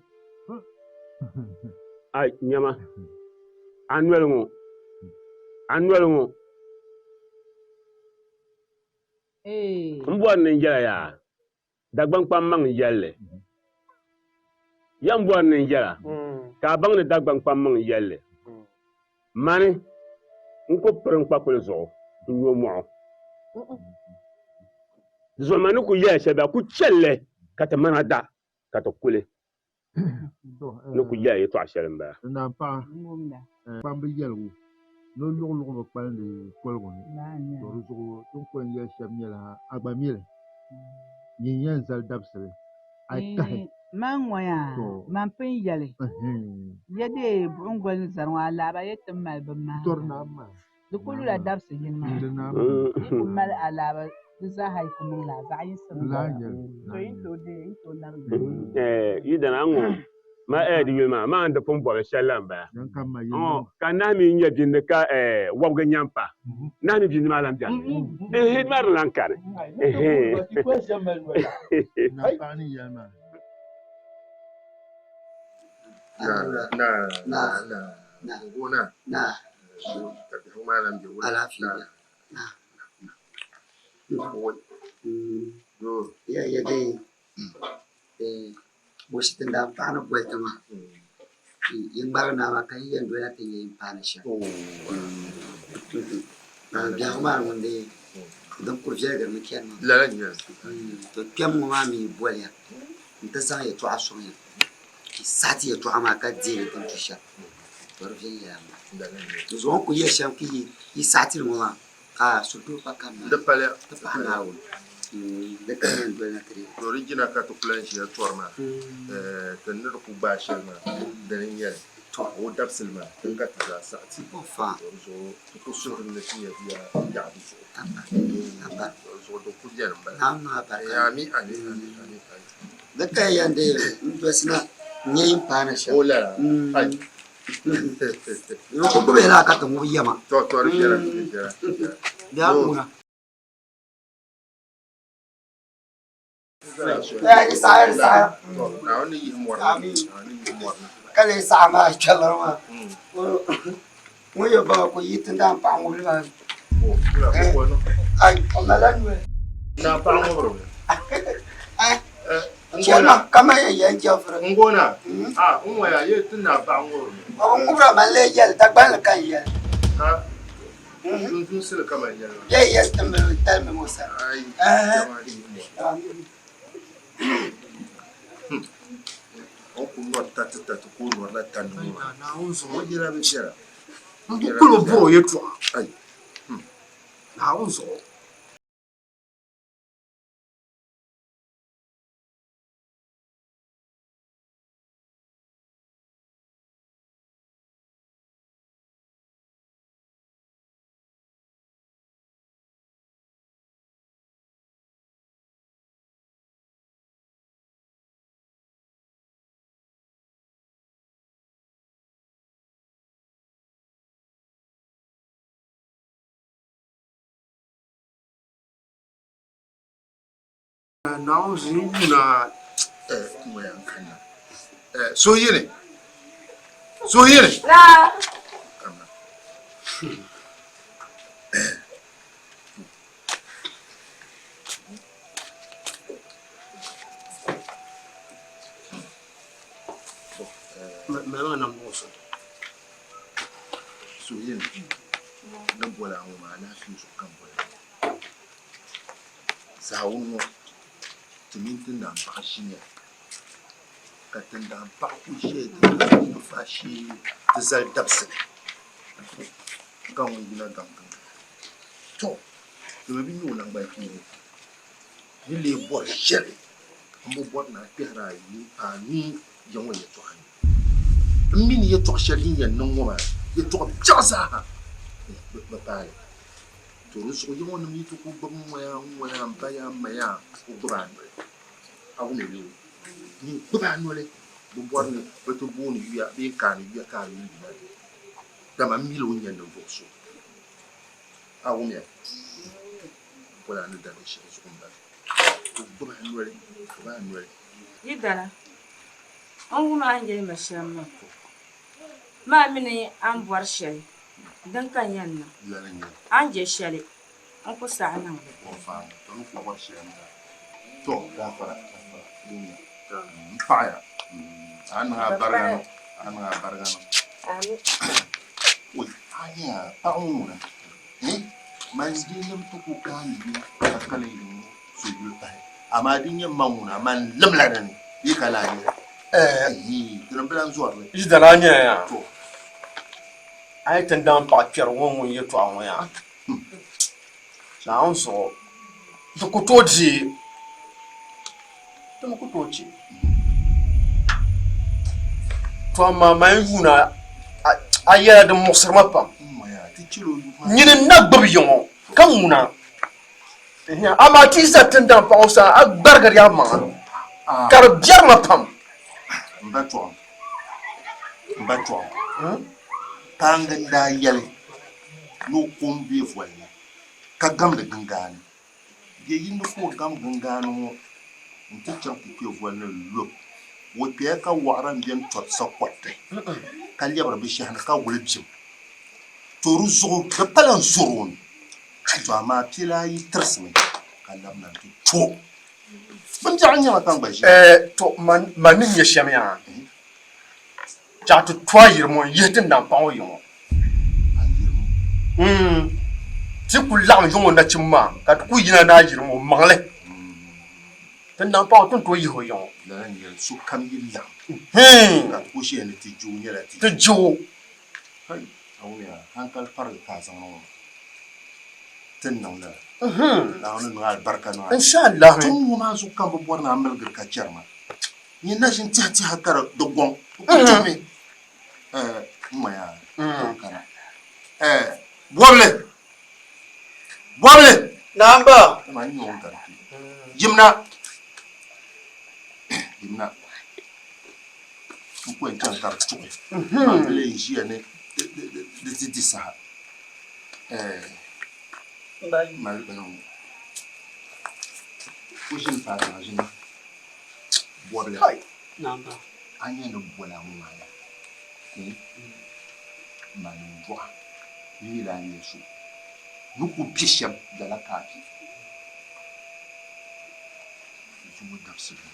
Ai, nyama, a noli ŋɔ, a noli ŋɔ. M bɔri ni n yɛla yaa, Dagbaŋ kpam maŋ n yɛlli. Ya m bɔri ni n yɛla, ka a baŋ ni Dagbaŋ kpam maŋ n yɛlli. Mani n ku piri n kpakuli zuɣu n nyo mɔɣu. Di zuɣu man ni ku yɛla shɛli bee a ku chɛli li ka ti mana da ka ti kuli. Ni ku yɛla yɛtɔɣa shɛli m-bala. N naan paɣa kpambi yɛligu ni o luɣuluɣu bi kpalindi koligu ni, to di zuɣu ti ni ku yɛn yɛli shɛm nyɛla a gba mi li, nyin yɛn zali dabisili a yi kahi. Man ŋɔ yaa, man pun yɛli ya dee buɣim goli ni zari ŋɔ alaaba yi ti mali bɛ maha. Di ku lula dabisi yini maa. Yi ku mali alaaba di zaaha yi ku niŋ laa zaɣ yinsi m-bala. To yi ni tooi deei, yi ni tooi labi zali. Yi dana ŋɔ ma di yuli maa, maa n-di pun bɔbi shɛli la m-bala. Ŋɔ ka nahi mi nya bindi ka wɔbigu nya m-pa. Nahi mi bindi maa lan beni. Ehe, di maa di lan kani. Ehe. Tindaanpaɣa ni boli ti maa yi ŋmarigi naa maa ka yi yɛn dola ti nya yi ni paani shɛm. Biɛhigu maa ŋun dii din kuli viɛligirimi chani maa. To kpɛm ŋɔ maa mi boliya nti zaŋ yɛltɔɣa sɔŋ ya n-saɣi ti yɛltɔɣa maa ka deei li din tu shɛm. To di viɛnyɛla m-bala. Di zuɣu o ni kuli yɛli shɛm ka yi saɣi ti li ŋɔ maa ka suhudoo pa kam maa. Di paliya. Ti paɣi Naawuni. Di ka yɛn doli na ti deei. To di jina ka ti ku lahi ʒiya tɔri maa, ti ni di ku gbaai shɛli maa, dini n-nyɛ li. O dabisili maa, din ka ti zaa saɣi ti. To di zuɣu ti ku suhirimi ni ti nyɛviya yaɣi di zuɣu. To di zuɣu di ku beni m-bala. Ami, ami, ami, ami, ami. Di ka yɛn deei n-dolisi na n-nyɛ yi ni paai na shɛm. O lala, ai. N ku gbubi ya laa ka ti ŋubi yɛma. To, to, di viɛla, di viɛla, di viɛla. Bɛ a ŋuna. Ka lee saɣa maa kpɛliri maa ŋun yɛ baŋ ku yi tindaan paɣa ŋubili maa ai o mala noli chɛma kamani yɛn yɛn jɛfiri o bi ŋubira man lee yɛli Dagbanli ka n yɛli Sunsunsili kaman yɛli maa. Bɛ yɛli ti miri talimi ŋɔ sani. Ayi, jama di yi mɔri. O ku nɔri tati tati ka o nɔrila tandi ŋɔ maa. Naawuni zuɣu. O yɛla bi viɛla. N ku kul o bɔr o yɛtɔɣa. Ayi. Naawuni zuɣu. Naawuni zuɣu wuna ŋɔya n-kanna. Suhuyini! Suhuyini! Kanna. Mali ma nam nuɣuso. Suhuyini, ni boli a ŋɔ maa, alaafee zuɣu ka m boli a. Zaawuni ŋɔ, ti mini Tindaanpaɣa ʒiniya, ka Tindaanpaɣa kuli ʒiya ti ni faashee ti zali dabisili ka ŋun yina gaŋ tiŋa. Tɔ! Ti mi bi nya o naŋgbankpeeni ni lee bɔri shɛli m-bi bɔri ni a kpɛhiri a nuu. Ya ŋɔ yɛtɔɣa ni. M mi ni yɛtɔɣ shɛli din yɛn niŋ ŋɔ maa, yɛtɔɣ biɛɣu zaaha bi paai li. To di zuɣu ya ŋɔ nim yi ti ku gbibi ŋ-ŋɔya n-ŋɔya m-ba ya m-ma ya ku gbibi a noli. A wum ya bee? Nyin gbibi a noli. Bɛ bɔri ni bɛ ti booni yuya bee n-kaani yuya ka a yuli yina di. Dama m mila o ni nyɛ ninvuɣ so. A wum ya? M boli a ni darigi shɛli zuɣu m-bala. Ku gbibi a noli, gbibi a noli. Yidana, n wum a ni yɛli ma shɛm maa. Maa mi ni a ni bɔri shɛli, din ka n yɛn niŋ. A ni je shɛli, n ku saɣi niŋ li. Amaa di nyɛ man ŋuna, man limla di ni bee ka lahi nyɛ ɛɛhi dini m-bi lan zɔri li. Yi dana a nyɛla yaa, a yi ti daŋ paɣ kpɛri ŋɔ ŋun yɛtɔɣa ŋɔ yaa, Naawuni zuɣu di ku tooi deei, di mi ku tooi chɛ. To amaa man yuuna a yɛla din muɣisiri ma pam. Nyini n-na gbibi ya ŋɔ ka ŋuna. Amaa ti yi za tindaŋ paɣ ŋɔ sani, a gbarigiri a maŋa, ka di biɛri ma pam. M ba Tɔɣim, m ba Tɔɣim, Paangi n-daa yɛli ni o ko m-be voli ni ka gamdi gingaani. Bɛ yi ni ka o gam gingaani ŋɔ nti chaŋ ti kpe voli ni lu, o kpeya ka wɔɣira m-beni tɔri sakɔriti ka lɛbiri bɛ shɛhi ni ka wuli bim. To di zuɣu di pala n-zɔr o ni. To amaa piɛla ayi tirisimi ka labina nti to bimbiɛɣu n-nyɛ ma ka n gba ʒiya. Ɛɛ, to man ni nya shɛm yaa, chaɣ ti to ayirimo n-yihi ti nampaɣ ŋɔ yiŋɔ. Ti ku laɣim yiŋɔ nachimba maa ka ti ku yina ni ayirimo maŋli. Ti nampaɣ ŋɔ ti ni tooi yihi o yiŋɔ. Lala n-nyɛ li, sokam yi laɣim ka ti ku ʒiya ni ti je o nyɛla ti je o. Kai, a wumiya, hankali parigi ka a zaŋ niŋ o ti ni niŋ lala. Naawuni ni niŋ alibarika niŋ a. Inshallah. Tum ŋɔ maa zuɣu ka m bi bɔri ni a miligiri ka chɛri ma. Nyin na ʒini tɛhi tɛha ka di gɔŋ. Di kul tuhimi. Ɛɛ, m ma yaa, tom kana. Ɛɛ, bɔbili! Bɔbili! Naam ba. Dama n nya o ni gari kpe. Yimna! Yimna! N ku yɛn chaŋ ka di tuɣi man bi lee ʒiya ni di ti di saha mali bini ŋɔ o ʒini paai zaŋ ʒini bɔbili a nya ni boli a ŋɔ maa ya mani n-dɔɣi n mi daa nyɛ so ni ku be shɛm lala ka a be. Zuŋɔ dabisili ŋɔ,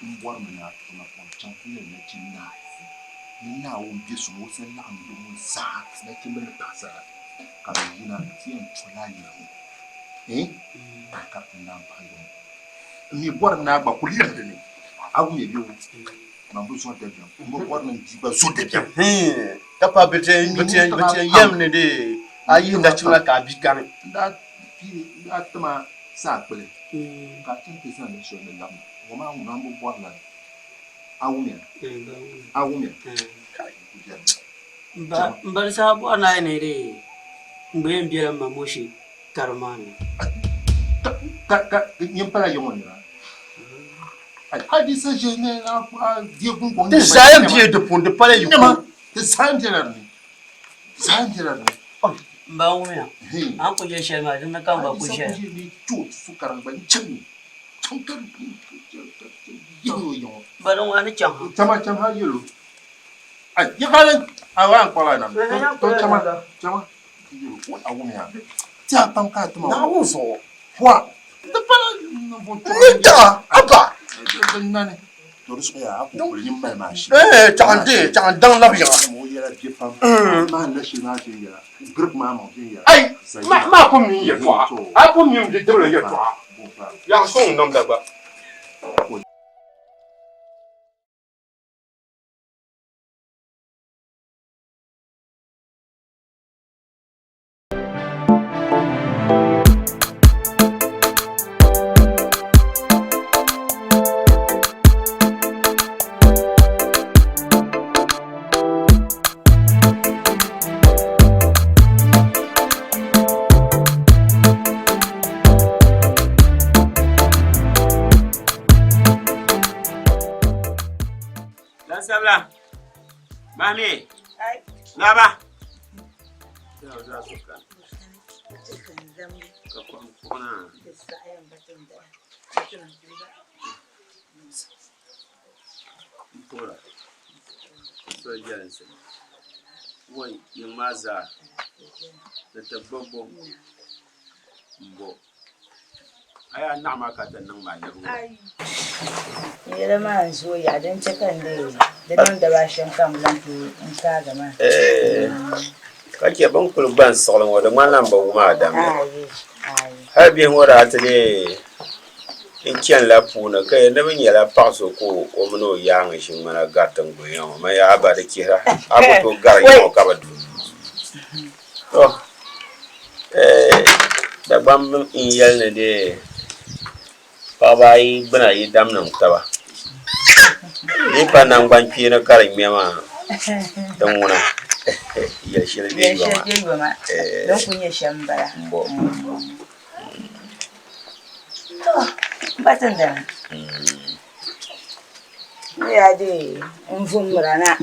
m bɔrimi ni a tuhi napɔŋ chaŋ ti yɛli nachin naa ni Naawuni be so ŋɔ o sa laɣim ya ŋɔ zaa nachimba ni paɣisara ka bɛ yina ti yɛn tɔla a yili ŋɔ eh ka a kariti naan paɣi ya ŋɔ. M mi bɔri ni a gba kuli lim di ni a wumya bɛ o man bi zɔri dabiɛm m bi bɔri ni m bia gba zo dabiɛm. Ka pa bɛ ti yɛn yɛlim ni dee a yihi nachimba ka a bia kani. N daa piigi n daa tim a saa kpili ka a chaŋ ti zani ni soli ni labina. Ŋɔ maa ŋuna m-bi bɔri lala. A wumya? A wumya? Kai, n ku biɛri mi. M ba di saha bɔri ni a yi ni dee n gba yɛn bela m ma Moshi kariŋ maa ni. Ka, ka, nyin pala ya ŋɔ nira? A di sa ʒe ni a deei guŋgɔŋ Ti zaa yɛn be di puuni, di pala yi ko. Ti zaa yɛn bela di ni. Ti zaa yɛn bela di ni. M ba ŋumiya, a ni ku je shɛli maa, dini ka m gba ku ʒeya. Ba di ŋɔ a ni chaŋ ha. Naawuni zuɣu ni daɣa a ba. Chaɣ n daŋ labi yiŋa. Ai, maa pun mi n yɛltɔɣa, a pun mi m bidibili yɛltɔɣa. Yaɣi sɔŋ n namda gba. Mami! Naba! Wai, yiŋ maa zaa ni ti gbibbu m-bo. A yaa naɣ maa ka ti niŋ ma lɛbigu. Yɛla maa n-zooi yaha din chɛ ka n deei di niŋ daba ashɛm ka m bi lan tooi n kaagi maa. Ka chɛ bɛ ni kul gba n-siɣili ŋɔ, di ŋmanila m bi wum a damli. Hal bihi ŋɔ daa ti leei n chanila puuni ka yɛli ni bɛ nyɛla paɣ so ka o mini o yaaŋa ʒi ŋmana gari tiŋgbɔŋ ya ŋɔ. Man yaa a ba di chihira, a ku tooi gari ya ŋɔ ka bi du. Tɔ! Dagbamba n-yɛli ni dee paɣiba ayi gbuna yi dam niŋ taba. Di yi pa naŋgbankpeeni ka di ŋme maa, din ŋuna yɛl shɛli bɛ yoma. Din kuli nyɛ shɛm m-bala. M-bɔ. Tɔ! M ba Tindana, n yaa dee n vummira na.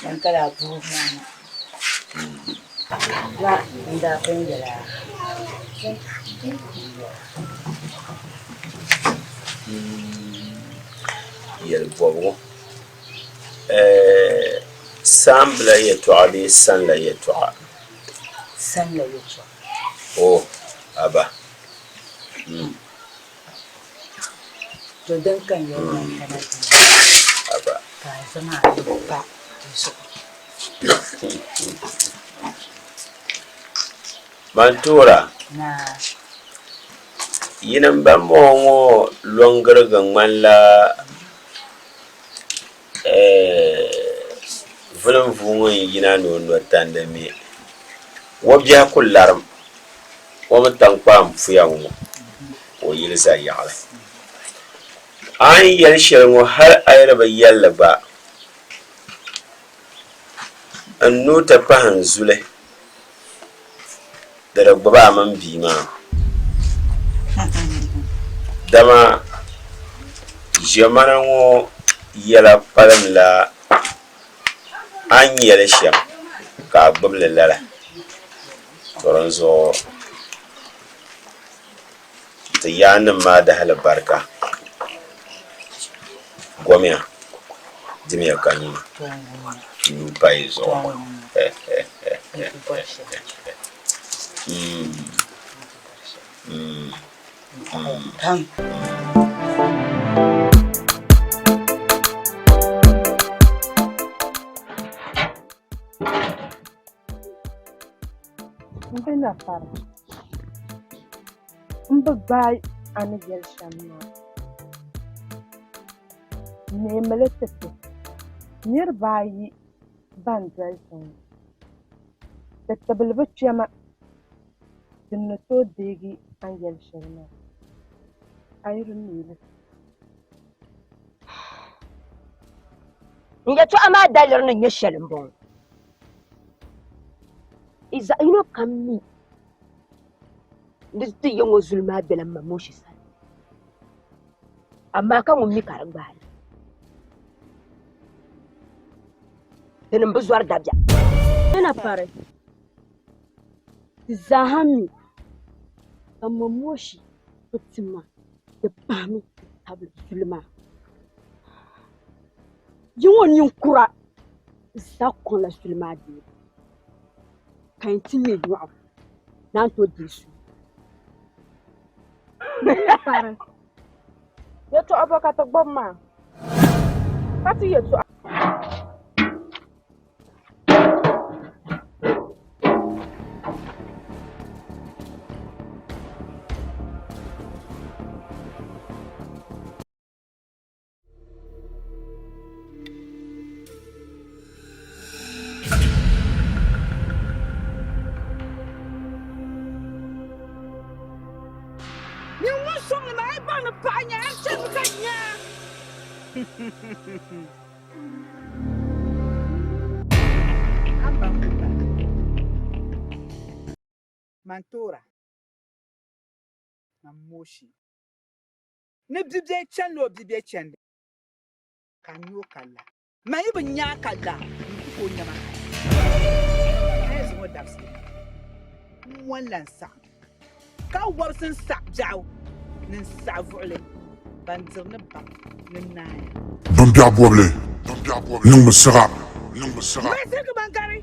Din ka laa puhibu maa na. Ma n daa pun yɛl a. Yɛli bɔbigu saambila yɛtɔɣa bee sanla yɛtɔɣa? Sanla yɛtɔɣa. O, aba. To din ka n yɛli man kana ti Aba. ka a zaŋ a nuu pa di zuɣu. Man toora, Naa. yinim bɛmbɔŋɔ ŋɔ lɔŋgiriga ŋmanila vulinvuu ŋun yina ni o no tandi mi. O biɛhi ku larim o mi taŋkpaɣu m-puya ŋɔ ka o yili za yaɣili. A ni yɛli shɛli ŋɔ hal a yi di bi yɛli li gba, n nuu ti pahi n zuli di di gbibi a mini bia maa. Dama ʒiɛmana ŋɔ yɛla kpalimla a ni nya li shɛm ka a gbibi li lala. To dinzuɣu ti yaannim maa dahali barika. Gomiya, dimiya ka nyuma, n nuu pa yi zuɣu. M bi na fara. M bi gbaai a ni yɛli shɛm maa. Neemi li ti ti niriba ayi ban doli ti ŋɔ. Ti tibili bi kpɛma din ni tooi deegi a ni yɛli shɛli maa. A yi di neei li. N yɛtɔɣa maa daliri ni nyɛ shɛli m-bɔŋɔ. Yi zaɣ yino kam mi ni ti ya ŋɔ zuli maa bela m ma Moshi sani, amaa ka ŋun mi ka di gbaai li. Tinim bi zɔri dabiɛm. Ti na pari, ti zaaha mi ka m ma Moshi bi ti ma di pahimi ti tabili zuli maa. Yi ŋɔ ninkura zaa kɔŋla zuli maa deebu, ka yi ti ŋme yɔɣu naan tooi deei suli. Pari, yɛtɔɣa bɔ ka ti gbubi maa? Ka ti yɛtɔɣa. Nyin ŋun sɔŋdi ma, a yi baŋ ni paɣa nya, a ni chɛrimi ka nya a. Mantoora, man Moshi. Ni bibia chanila o bibia chandi, ka a nya o ka la. Man yi bi nya a ka la, n ku ka o nya ma. A yi zaŋ o dabisili, m moli la n saɣim, ka wɔbisi n saɣi biɛɣu ni n saɣi vuɣili ban diri ni baŋ ni n naaya. Bimbiɛɣu bɔbili, niŋmi siɣa. Mali sirigi ban gari.